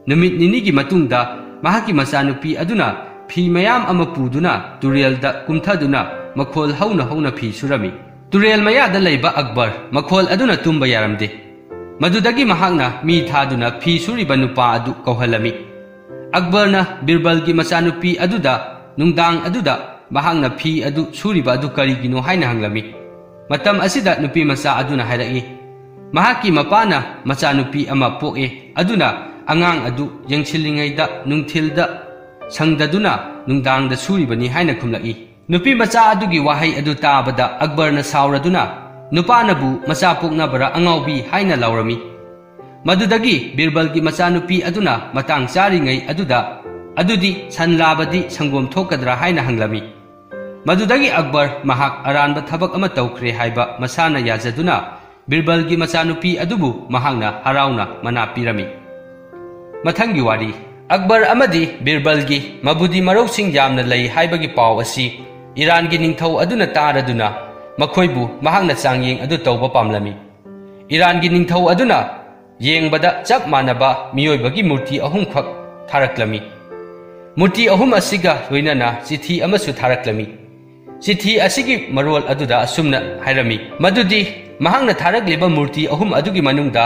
ꯅꯨꯃꯤꯠ ꯅꯤꯅꯤꯒꯤ ꯃꯇꯨꯡꯗ ꯃꯍꯥꯛꯀꯤ ꯃꯆꯥꯅꯨꯄꯤ ꯑꯗꯨꯅ ꯐꯤ ꯃꯌꯥꯝ ꯑꯃ ꯄꯨꯗꯨꯅ ꯇꯨꯔꯦꯜꯗ ꯀꯨꯝꯊꯗꯨꯅ ꯃꯈꯣꯜ ꯍꯧꯅ ꯍꯧꯅ ꯐꯤ ꯁꯨꯔꯝꯃꯤ꯫ ꯇꯨꯔꯦꯜ ꯃꯌꯥꯗ ꯂꯩꯕ ꯑꯛꯕꯔ ꯃꯈꯣꯜ ꯑꯗꯨꯅ ꯇꯨꯝꯕ ꯌꯥꯔꯝꯗꯦ꯫ ꯃꯗꯨꯗꯒꯤ ꯃꯍꯥꯛꯅ ꯃꯤ ꯊꯥꯗꯨꯅ ꯐꯤ ꯁꯨꯔꯤꯕ ꯅꯨꯄꯥ ꯑꯗꯨ ꯀꯧꯍꯜꯂꯝꯃꯤ꯫ ꯑꯛꯕꯔꯅ ꯕꯤꯔꯕꯜꯒꯤ ꯃꯆꯥꯅꯨꯄꯤ ꯑꯗꯨꯗ ꯅꯨꯡꯗꯥꯡ ꯑꯗꯨꯗ ꯃꯍꯥꯛꯅ ꯐꯤ ꯑꯗꯨ ꯁꯨꯔꯤꯕ ꯑꯗꯨ ꯀꯔꯤꯒꯤꯅꯣ ꯍꯥꯏꯅ ꯍꯪꯂꯝꯃꯤ꯫ ꯃꯇꯝ ꯑꯁꯤꯗ ꯅꯨꯄꯤ ꯃꯆꯥ ꯑꯗꯨꯅ ꯍꯥꯏꯔꯛꯏ, ꯃꯍꯥꯛꯀꯤ ꯃꯄꯥꯅ ꯃꯆꯥꯅꯨꯄꯤ ꯑꯃ ꯄꯣꯛꯑꯦ, ꯑꯗꯨꯅ ꯑꯉꯥꯡ ꯑꯗꯨ ꯌꯦꯡꯁꯤꯜꯂꯤꯉꯩꯗ ꯅꯨꯡꯊꯤꯜꯗ ꯁꯪꯗꯗꯨꯅ ꯅꯨꯡꯗꯥꯡꯗ ꯁꯨꯔꯤꯕꯅꯤ ꯍꯥꯏꯅ ꯈꯨꯝꯂꯛꯏ꯫ ꯅꯨꯄꯤ ꯃꯆꯥ ꯑꯗꯨꯒꯤ ꯋꯥꯍꯩ ꯑꯗꯨ ꯇꯥꯕꯗ ꯑꯛꯕꯔꯅ ꯁꯥꯎꯔꯗꯨꯅ ꯅꯨꯄꯥꯅꯕꯨ "ꯃꯆꯥ ꯄꯣꯛꯅꯕꯔ ꯑꯉꯥꯎꯕꯤ?" ꯍꯥꯏꯅ ꯂꯥꯎꯔꯝꯃꯤ꯫ ꯃꯗꯨꯗꯒꯤ ꯕꯤꯔꯕꯜꯒꯤ ꯃꯆꯥꯅꯨꯄꯤ ꯑꯗꯨꯅ ꯃꯇꯥꯡ ꯆꯥꯔꯤꯉꯩ ꯑꯗꯨꯗ, "ꯑꯗꯨꯗꯤ ꯁꯟ ꯂꯥꯕꯗꯤ ꯁꯪꯒꯣꯝ ꯊꯣꯛꯀꯗ꯭ꯔꯥ?" ꯍꯥꯏꯅ ꯍꯪꯂꯝꯃꯤ꯫ ꯃꯗꯨꯗꯒꯤ ꯑꯛꯕꯔ ꯃꯍꯥꯛ ꯑꯔꯥꯟꯕ ꯊꯕꯛ ꯑꯃ ꯇꯧꯈ꯭ꯔꯦ ꯍꯥꯏꯕ ꯃꯁꯥꯅ ꯌꯥꯖꯗꯨꯅ ꯕꯤꯔꯕꯜꯒꯤ ꯃꯆꯥꯅꯨꯄꯤ ꯑꯗꯨꯕꯨ ꯃꯍꯥꯛꯅ ꯍꯔꯥꯎꯅ ꯃꯅꯥ ꯄꯤꯔꯝꯃꯤ꯫ ꯃꯊꯪꯒꯤ ꯋꯥꯔꯤ꯫ ꯑꯛꯕꯔ ꯑꯃꯗꯤ ꯕꯤꯔꯕꯜꯒꯤ ꯃꯕꯨꯗꯤ ꯃꯔꯧꯁꯤꯡ ꯌꯥꯝꯅ ꯂꯩ ꯍꯥꯏꯕꯒꯤ ꯄꯥꯎ ꯑꯁꯤ ꯏꯔꯥꯟꯒꯤ ꯅꯤꯡꯊꯧ ꯑꯗꯨꯅ ꯇꯥꯔꯗꯨꯅ ꯃꯈꯣꯏꯕꯨ ꯃꯍꯥꯛꯅ ꯆꯥꯡꯌꯦꯡ ꯑꯗꯨ ꯇꯧꯕ ꯄꯥꯝꯂꯝꯃꯤ꯫ ꯏꯔꯥꯟꯒꯤ ꯅꯤꯡꯊꯧ ꯑꯗꯨꯅ ꯌꯦꯡꯕꯗ ꯆꯞ ꯃꯥꯟꯅꯕ ꯃꯤꯑꯣꯏꯕꯒꯤ ꯃꯨꯔꯇꯤ ꯑꯍꯨꯝꯈꯛ ꯊꯥꯔꯛꯂꯝꯃꯤ꯫ ꯃꯨꯔꯇꯤ ꯑꯍꯨꯝ ꯑꯁꯤꯒ ꯂꯣꯏꯅꯅ ꯆꯤꯊꯤ ꯑꯃꯁꯨ ꯊꯥꯔꯛꯂꯝꯃꯤ꯫ ꯆꯤꯊꯤ ꯑꯁꯤꯒꯤ ꯃꯔꯣꯜ ꯑꯗꯨꯗ ꯑꯁꯨꯝꯅ ꯍꯥꯏꯔꯝꯃꯤ, ꯃꯗꯨꯗꯤ ꯃꯍꯥꯛꯅ ꯊꯥꯔꯛꯂꯤꯕ ꯃꯨꯔꯇꯤ ꯑꯍꯨꯝ ꯑꯗꯨꯒꯤ ꯃꯅꯨꯡꯗ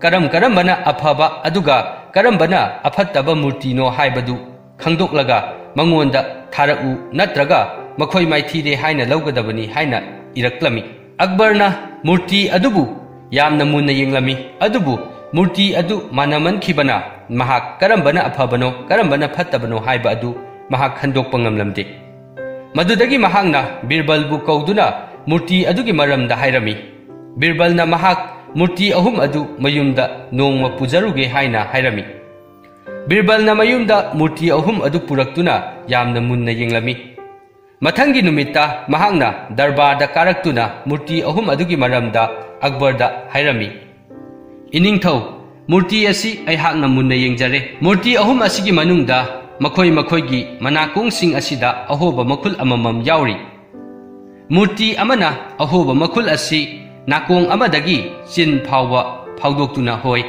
ꯀꯔꯝ ꯀꯔꯝꯕꯅ ꯑꯐꯕ ꯑꯗꯨꯒ ꯀꯔꯝꯕꯅ ꯑꯐꯠꯇꯕ ꯃꯨꯔꯇꯤꯅꯣ ꯍꯥꯏꯕꯗꯨ ꯈꯪꯗꯣꯛꯂꯒ ꯃꯉꯣꯟꯗ ꯊꯥꯔꯛꯎ, ꯅꯠꯇ꯭ꯔꯒ ꯃꯈꯣꯏ ꯃꯥꯏꯊꯤꯔꯦ ꯍꯥꯏꯅ ꯂꯧꯒꯗꯕꯅꯤ ꯍꯥꯏꯅ ꯏꯔꯛꯂꯝꯃꯤ꯫ ꯑꯛꯕꯔꯅ ꯃꯨꯔꯇꯤ ꯑꯗꯨꯕꯨ ꯌꯥꯝꯅ ꯃꯨꯟꯅ ꯌꯦꯡꯂꯝꯃꯤ, ꯑꯗꯨꯕꯨ ꯃꯨꯔꯇꯤ ꯑꯗꯨ ꯃꯥꯟꯅꯃꯟꯈꯤꯕꯅ ꯃꯍꯥꯛ ꯀꯔꯝꯕꯅ ꯑꯐꯕꯅꯣ, ꯀꯔꯝꯕꯅ ꯐꯠꯇꯕꯅꯣ ꯍꯥꯏꯕ ꯑꯗꯨ ꯃꯍꯥꯛ ꯈꯟꯗꯣꯛꯄ ꯉꯝꯂꯝꯗꯦ꯫ ꯃꯗꯨꯗꯒꯤ ꯃꯍꯥꯛꯅ ꯕꯤꯔꯕꯜꯕꯨ ꯀꯧꯗꯨꯅ ꯃꯨꯔꯇꯤ ꯑꯗꯨꯒꯤ ꯃꯔꯝꯗ ꯍꯥꯏꯔꯝꯃꯤ꯫ ꯕꯤꯔꯕꯜꯅ ꯃꯍꯥꯛ ꯃꯨꯔꯇꯤ ꯑꯍꯨꯝ ꯑꯗꯨ ꯃꯌꯨꯝꯗ ꯅꯣꯡꯃ ꯄꯨꯖꯔꯨꯒꯦ ꯍꯥꯏꯅ ꯍꯥꯏꯔꯝꯃꯤ꯫ ꯕꯤꯔꯕꯜꯅ ꯃꯌꯨꯝꯗ ꯃꯨꯔꯇꯤ ꯑꯍꯨꯝ ꯑꯗꯨ ꯄꯨꯔꯛꯇꯨꯅ ꯌꯥꯝꯅ ꯃꯨꯟꯅ ꯌꯦꯡꯂꯝꯃꯤ꯫ ꯃꯊꯪꯒꯤ ꯅꯨꯃꯤꯠꯇ ꯃꯍꯥꯛꯅ ꯗꯔꯕꯥꯔꯗ ꯀꯥꯔꯛꯇꯨꯅ ꯃꯨꯔꯇꯤ ꯑꯍꯨꯝ ꯑꯗꯨꯒꯤ ꯃꯔꯝꯗ ꯑꯛꯕꯔꯗ ꯍꯥꯏꯔꯝꯃꯤ, "ꯏꯅꯤꯡꯊꯧ, ꯃꯨꯔꯇꯤ ꯑꯁꯤ ꯑꯩꯍꯥꯛꯅ ꯃꯨꯟꯅ ꯌꯦꯡꯖꯔꯦ꯫ ꯃꯨꯔꯇꯤ ꯑꯍꯨꯝ ꯑꯁꯤꯒꯤ ꯃꯅꯨꯡꯗ ꯃꯈꯣꯏ ꯃꯈꯣꯏꯒꯤ ꯃꯅꯥꯀꯣꯡꯁꯤꯡ ꯑꯁꯤꯗ ꯑꯍꯣꯕ ꯃꯈꯨꯜ ꯑꯃꯃꯝ ꯌꯥꯎꯔꯤ꯫ ꯃꯨꯔꯇꯤ ꯑꯃꯅ ꯑꯍꯣꯕ ꯃꯈꯨꯜ ꯑꯁꯤ ꯅꯥꯀꯣꯡ ꯑꯃꯗꯒꯤ ꯆꯤꯟ ꯐꯥꯎꯕ ꯐꯥꯎꯗꯣꯛꯇꯨꯅ ꯍꯣꯏ,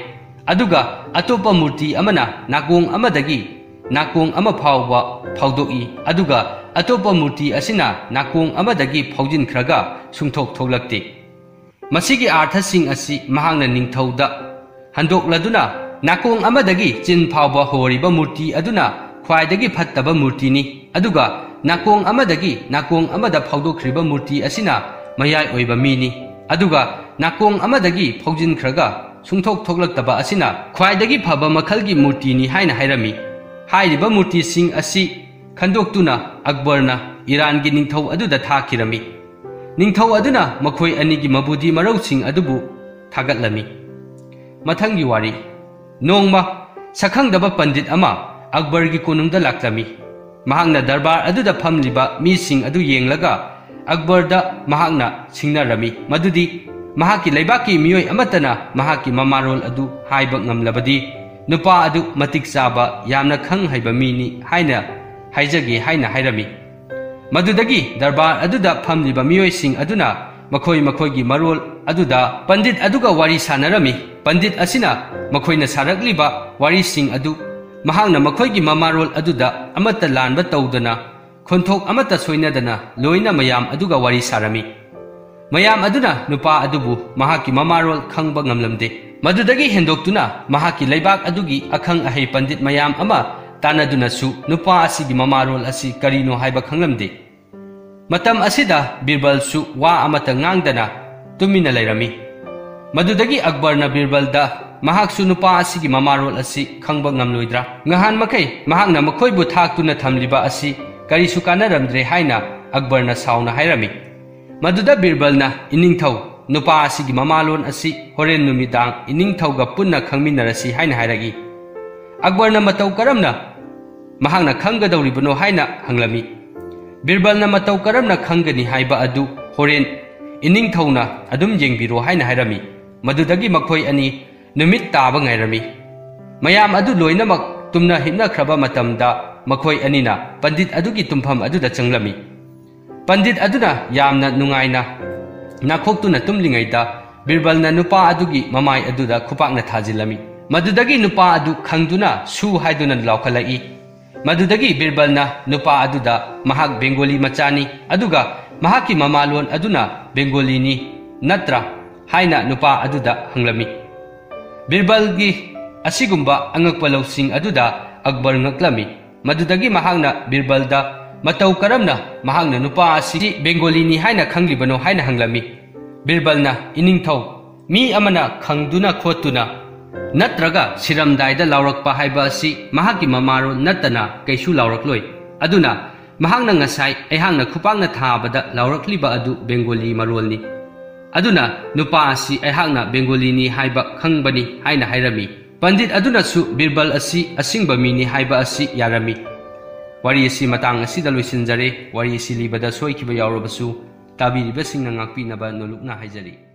ꯑꯗꯨꯒ ꯑꯇꯣꯞꯄ ꯃꯨꯔꯇꯤ ꯑꯃꯅ ꯅꯥꯀꯣꯡ ꯑꯃꯗꯒꯤ ꯅꯥꯀꯣꯡ ꯑꯃ ꯐꯥꯎꯕ ꯐꯥꯎꯗꯣꯛꯏ, ꯑꯗꯨꯒ ꯑꯇꯣꯞꯄ ꯃꯨꯔꯇꯤ ꯑꯁꯤꯅ ꯅꯥꯀꯣꯡ ꯑꯃꯗꯒꯤ ꯐꯥꯎꯖꯤꯟꯈ꯭ꯔꯒ ꯁꯨꯡꯊꯣꯛ ꯊꯣꯛꯂꯛꯇꯦ꯫ ꯃꯁꯤꯒꯤ ꯑꯥꯔꯊꯁꯤꯡ ꯑꯁꯤ ꯃꯍꯥꯛꯅ ꯅꯤꯡꯊꯧꯗ ꯍꯟꯗꯣꯛꯂꯗꯨꯅ, ꯅꯥꯀꯣꯡ ꯑꯃꯗꯒꯤ ꯆꯤꯟ ꯐꯥꯎꯕ ꯍꯣꯔꯤꯕ ꯃꯨꯔꯇꯤ ꯑꯗꯨꯅ ꯈ꯭ꯋꯥꯏꯗꯒꯤ ꯐꯠꯇꯕ ꯃꯨꯔꯇꯤꯅꯤ, ꯑꯗꯨꯒ ꯅꯥꯀꯣꯡ ꯑꯃꯗꯒꯤ ꯅꯥꯀꯣꯡ ꯑꯃꯗ ꯐꯥꯎꯗꯣꯛꯈ꯭ꯔꯤꯕ ꯃꯨꯔꯇꯤ ꯑꯁꯤꯅ ꯃꯌꯥꯏ ꯑꯣꯏꯕ ꯃꯤꯅꯤ, ꯑꯗꯨꯒ ꯅꯥꯀꯣꯡ ꯑꯃꯗꯒꯤ ꯐꯥꯎꯖꯤꯟꯈ꯭ꯔꯒ ꯁꯨꯡꯊꯣꯛ ꯊꯣꯛꯂꯛꯇꯕ ꯑꯁꯤꯅ ꯈ꯭ꯋꯥꯏꯗꯒꯤ ꯐꯕ ꯃꯈꯜꯒꯤ ꯃꯨꯔꯇꯤꯅꯤ" ꯍꯥꯏꯅ ꯍꯥꯏꯔꯝꯃꯤ꯫ ꯍꯥꯏꯔꯤꯕ ꯃꯨꯔꯇꯤꯁꯤꯡ ꯑꯁꯤ ꯈꯟꯗꯣꯛꯇꯨꯅ ꯑꯛꯕꯔꯅ ꯏꯔꯥꯟꯒꯤ ꯅꯤꯡꯊꯧ ꯑꯗꯨꯗ ꯊꯥꯈꯤꯔꯝꯃꯤ꯫ ꯅꯤꯡꯊꯧ ꯑꯗꯨꯅ ꯃꯈꯣꯏ ꯑꯅꯤꯒꯤ ꯃꯕꯨꯗꯤ ꯃꯔꯧꯁꯤꯡ ꯑꯗꯨꯕꯨ ꯊꯥꯒꯠꯂꯝꯃꯤ꯫ ꯃꯊꯪꯒꯤ ꯋꯥꯔꯤ꯫ ꯅꯣꯡꯃ ꯁꯛꯈꯪꯗꯕ ꯄꯟꯗꯤꯠ ꯑꯃ ꯑꯛꯕꯔꯒꯤ ꯀꯣꯅꯨꯡꯗ ꯂꯥꯛꯂꯝꯃꯤ꯫ ꯃꯍꯥꯛꯅ ꯗꯔꯕꯥꯔ ꯑꯗꯨꯗ ꯐꯝꯂꯤꯕ ꯃꯤꯁꯤꯡ ꯑꯗꯨ ꯌꯦꯡꯂꯒ ꯑꯛꯕꯔꯗ ꯃꯍꯥꯛꯅ ꯁꯤꯡꯅꯔꯝꯃꯤ ꯃꯗꯨꯗꯤ ꯃꯍꯥꯛꯀꯤ ꯂꯩꯕꯥꯛꯀꯤ ꯃꯤꯑꯣꯏ ꯑꯃꯠꯇꯅ ꯃꯍꯥꯛꯀꯤ ꯃꯃꯥꯔꯣꯜ ꯑꯗꯨ ꯍꯥꯏꯕ ꯉꯝꯂꯕꯗꯤ ꯅꯨꯄꯥ ꯑꯗꯨ ꯃꯇꯤꯛ ꯆꯥꯕ, ꯌꯥꯝꯅ ꯈꯪ ꯍꯩꯕ ꯃꯤꯅꯤ ꯍꯥꯏꯅ ꯍꯥꯏꯖꯒꯦ ꯍꯥꯏꯅ ꯍꯥꯏꯔꯝꯃꯤ꯫ ꯃꯗꯨꯗꯒꯤ ꯗꯔꯕꯥꯔ ꯑꯗꯨꯗ ꯐꯝꯂꯤꯕ ꯃꯤꯑꯣꯏꯁꯤꯡ ꯑꯗꯨꯅ ꯃꯈꯣꯏ ꯃꯈꯣꯏꯒꯤ ꯃꯔꯣꯜ ꯑꯗꯨꯗ ꯄꯟꯗꯤꯠ ꯑꯗꯨꯒ ꯋꯥꯔꯤ ꯁꯥꯅꯔꯝꯃꯤ꯫ ꯄꯟꯗꯤꯠ ꯑꯁꯤꯅ ꯃꯈꯣꯏꯅ ꯁꯥꯔꯛꯂꯤꯕ ꯋꯥꯔꯤꯁꯤꯡ ꯑꯗꯨ ꯃꯍꯥꯛꯅ ꯃꯈꯣꯏꯒꯤ ꯃꯃꯥꯔꯣꯜ ꯑꯗꯨꯗ ꯑꯃꯠꯇ ꯂꯥꯟꯕ ꯇꯧꯗꯅ, ꯈꯣꯟꯊꯣꯛ ꯑꯃꯠꯇ ꯁꯣꯏꯅꯗꯅ ꯂꯣꯏꯅ ꯃꯌꯥꯝ ꯑꯗꯨꯒ ꯋꯥꯔꯤ ꯁꯥꯔꯝꯃꯤ꯫ ꯃꯌꯥꯝ ꯑꯗꯨꯅ ꯅꯨꯄꯥ ꯑꯗꯨꯕꯨ ꯃꯍꯥꯛꯀꯤ ꯃꯃꯥꯔꯣꯜ ꯈꯪꯕ ꯉꯝꯂꯝꯗꯦ꯫ ꯃꯗꯨꯗꯒꯤ ꯍꯦꯟꯗꯣꯛꯇꯨꯅ ꯃꯍꯥꯛꯀꯤ ꯂꯩꯕꯥꯛ ꯑꯗꯨꯒꯤ ꯑꯈꯪ ꯑꯍꯩ ꯄꯟꯗꯤꯠ ꯃꯌꯥꯝ ꯑꯃ ꯇꯥꯟꯅꯗꯨꯅꯁꯨ ꯅꯨꯄꯥ ꯑꯁꯤꯒꯤ ꯃꯃꯥꯔꯣꯜ ꯑꯁꯤ ꯀꯔꯤꯅꯣ ꯍꯥꯏꯕ ꯈꯪꯂꯝꯗꯦ꯫ ꯃꯇꯝ ꯑꯁꯤꯗ ꯕꯤꯔꯕꯜꯁꯨ ꯋꯥ ꯑꯃꯠꯇ ꯉꯥꯡꯗꯅ ꯇꯨꯃꯤꯟꯅ ꯂꯩꯔꯝꯃꯤ꯫ ꯃꯗꯨꯗꯒꯤ ꯑꯛꯕꯔꯅ ꯕꯤꯔꯕꯜꯗ ꯃꯍꯥꯛꯁꯨ ꯅꯨꯄꯥ ꯑꯁꯤꯒꯤ ꯃꯃꯥꯔꯣꯜ ꯑꯁꯤ ꯈꯪꯕ ꯉꯝꯂꯣꯏꯗ꯭ꯔꯥ? ꯉꯍꯥꯟ ꯃꯈꯩ ꯃꯍꯥꯛꯅ ꯃꯈꯣꯏꯕꯨ ꯊꯥꯛꯇꯨꯅ ꯊꯝꯂꯤꯕ ꯑꯁꯤ ꯀꯔꯤꯁꯨ ꯀꯥꯟꯅꯔꯝꯗ꯭ꯔꯦ ꯍꯥꯏꯅ ꯑꯛꯕꯔꯅ ꯁꯥꯎꯅ ꯍꯥꯏꯔꯝꯃꯤ꯫ ꯃꯗꯨꯗ ꯕꯤꯔꯕꯜꯅ, "ꯏꯅꯤꯡꯊꯧ, ꯅꯨꯄꯥ ꯑꯁꯤꯒꯤ ꯃꯃꯥꯂꯣꯟ ꯑꯁꯤ ꯍꯣꯔꯦꯟ ꯅꯨꯃꯤꯗꯥꯡ ꯏꯅꯤꯡꯊꯧꯒ ꯄꯨꯟꯅ ꯈꯪꯃꯤꯟꯅꯔꯁꯤ" ꯍꯥꯏꯅ ꯍꯥꯏꯔꯛꯏ꯫ ꯑꯛꯕꯔꯅ ꯃꯇꯧ ꯀꯔꯝꯅ ꯃꯍꯥꯛꯅ ꯈꯪꯒꯗꯧꯔꯤꯕꯅꯣ ꯍꯥꯏꯅ ꯍꯪꯂꯝꯃꯤ꯫ ꯕꯤꯔꯕꯜꯅ ꯃꯇꯧ ꯀꯔꯝꯅ ꯈꯪꯒꯅꯤ ꯍꯥꯏꯕ ꯑꯗꯨ ꯍꯣꯔꯦꯟ ꯏꯅꯤꯡꯊꯧꯅ ꯑꯗꯨꯝ ꯌꯦꯡꯕꯤꯔꯣ ꯍꯥꯏꯅ ꯍꯥꯏꯔꯝꯃꯤ꯫ ꯃꯗꯨꯗꯒꯤ ꯃꯈꯣꯏ ꯑꯅꯤ ꯅꯨꯃꯤꯠ ꯇꯥꯕ ꯉꯥꯏꯔꯝꯃꯤ꯫ ꯃꯌꯥꯝ ꯑꯗꯨ ꯂꯣꯏꯅꯃꯛ ꯇꯨꯝꯅ ꯍꯤꯞꯅꯈ꯭ꯔꯕ ꯃꯇꯝꯗ ꯃꯈꯣꯏ ꯑꯅꯤꯅ ꯄꯟꯗꯤꯠ ꯑꯗꯨꯒꯤ ꯇꯨꯝꯐꯝ ꯑꯗꯨꯗ ꯆꯪꯂꯝꯃꯤ꯫ ꯄꯟꯗꯤꯠ ꯑꯗꯨꯅ ꯌꯥꯝꯅ ꯅꯨꯡꯉꯥꯏꯅ ꯅꯥꯈꯣꯛꯇꯨꯅ ꯇꯨꯝꯂꯤꯉꯩꯗ ꯕꯤꯔꯕꯜꯅ ꯅꯨꯄꯥ ꯑꯗꯨꯒꯤ ꯃꯃꯥꯏ ꯑꯗꯨꯗ ꯈꯨꯄꯥꯛꯅ ꯊꯥꯖꯤꯜꯂꯝꯃꯤ꯫ ꯃꯗꯨꯗꯒꯤ ꯅꯨꯄꯥ ꯑꯗꯨ ꯈꯪꯗꯨꯅ "ꯁꯨ" ꯍꯥꯏꯗꯨꯅ ꯂꯥꯎꯈꯠꯂꯛꯏ꯫ ꯃꯗꯨꯗꯒꯤ ꯕꯤꯔꯕꯜꯅ ꯅꯨꯄꯥ ꯑꯗꯨꯗ ꯃꯍꯥꯛ ꯕꯦꯡꯒꯣꯂꯤ ꯃꯆꯥꯅꯤ, ꯑꯗꯨꯒ ꯃꯍꯥꯛꯀꯤ ꯃꯃꯥꯂꯣꯟ ꯑꯗꯨꯅ ꯕꯦꯡꯒꯣꯂꯤꯅꯤ ꯅꯠꯇ꯭ꯔꯥ ꯍꯥꯏꯅ ꯅꯨꯄꯥ ꯑꯗꯨꯗ ꯍꯪꯂꯝꯃꯤ꯫ ꯕꯤꯔꯕꯜꯒꯤ ꯑꯁꯤꯒꯨꯝꯕ ꯑꯉꯛꯄ ꯂꯧꯁꯤꯡ ꯑꯗꯨꯗ ꯑꯛꯕꯔ ꯉꯛꯂꯝꯃꯤ꯫ ꯃꯗꯨꯗꯒꯤ ꯃꯍꯥꯛꯅ ꯕꯤꯔꯕꯜꯗ ꯃꯇꯧ ꯀꯔꯝꯅ ꯃꯍꯥꯛꯅ ꯅꯨꯄꯥ ꯑꯁꯤ ꯕꯦꯡꯒꯣꯂꯤꯅꯤ ꯍꯥꯏꯅ ꯈꯪꯂꯤꯕꯅꯣ ꯍꯥꯏꯅ ꯍꯪꯂꯝꯃꯤ꯫ ꯕꯤꯔꯕꯜꯅ, "ꯏꯅꯤꯡꯊꯧ, ꯃꯤ ꯑꯃꯅ ꯈꯪꯗꯨꯅ ꯈꯣꯠꯇꯨꯅ ꯅꯠꯇ꯭ꯔꯒ ꯁꯤꯔꯝꯗꯥꯏꯗ ꯂꯥꯎꯔꯛꯄ ꯍꯥꯏꯕ ꯑꯁꯤ ꯃꯍꯥꯛꯀꯤ ꯃꯃꯥꯔꯣꯟ ꯅꯠꯇꯅ ꯀꯩꯁꯨ ꯂꯥꯎꯔꯛꯂꯣꯏ꯫ ꯑꯗꯨꯅ ꯃꯍꯥꯛꯅ ꯉꯁꯥꯏ ꯑꯩꯍꯥꯛꯅ ꯈꯨꯄꯥꯛꯅ ꯊꯥꯕꯗ ꯂꯥꯎꯔꯛꯂꯤꯕ ꯑꯗꯨ ꯕꯦꯡꯒꯣꯂꯤ ꯃꯔꯣꯜꯅꯤ꯫ ꯑꯗꯨꯅ ꯅꯨꯄꯥ ꯑꯁꯤ ꯑꯩꯍꯥꯛꯅ ꯕꯦꯡꯒꯣꯂꯤꯅꯤ ꯍꯥꯏꯕ ꯈꯪꯕꯅꯤ" ꯍꯥꯏꯅ ꯍꯥꯏꯔꯝꯃꯤ꯫ ꯄꯟꯗꯤꯠ ꯑꯗꯨꯅꯁꯨ ꯕꯤꯔꯕꯜ ꯑꯁꯤ ꯑꯁꯤꯡꯕ ꯃꯤꯅꯤ ꯍꯥꯏꯕ ꯑꯁꯤ ꯌꯥꯔꯝꯃꯤ꯫ ꯋꯥꯔꯤ ꯑꯁꯤ ꯃꯇꯥꯡ ꯑꯁꯤꯗ ꯂꯣꯏꯁꯤꯟꯖꯔꯦ꯫ ꯋꯥꯔꯤ ꯑꯁꯤ ꯂꯤꯕꯗ ꯁꯣꯏꯈꯤꯕ ꯌꯥꯎꯔꯕꯁꯨ ꯇꯥꯕꯤꯔꯤꯕꯁꯤꯡꯅ ꯉꯥꯛꯄꯤꯅꯕ ꯅꯣꯂꯨꯛꯅ ꯍꯥꯏꯖꯔꯤ꯫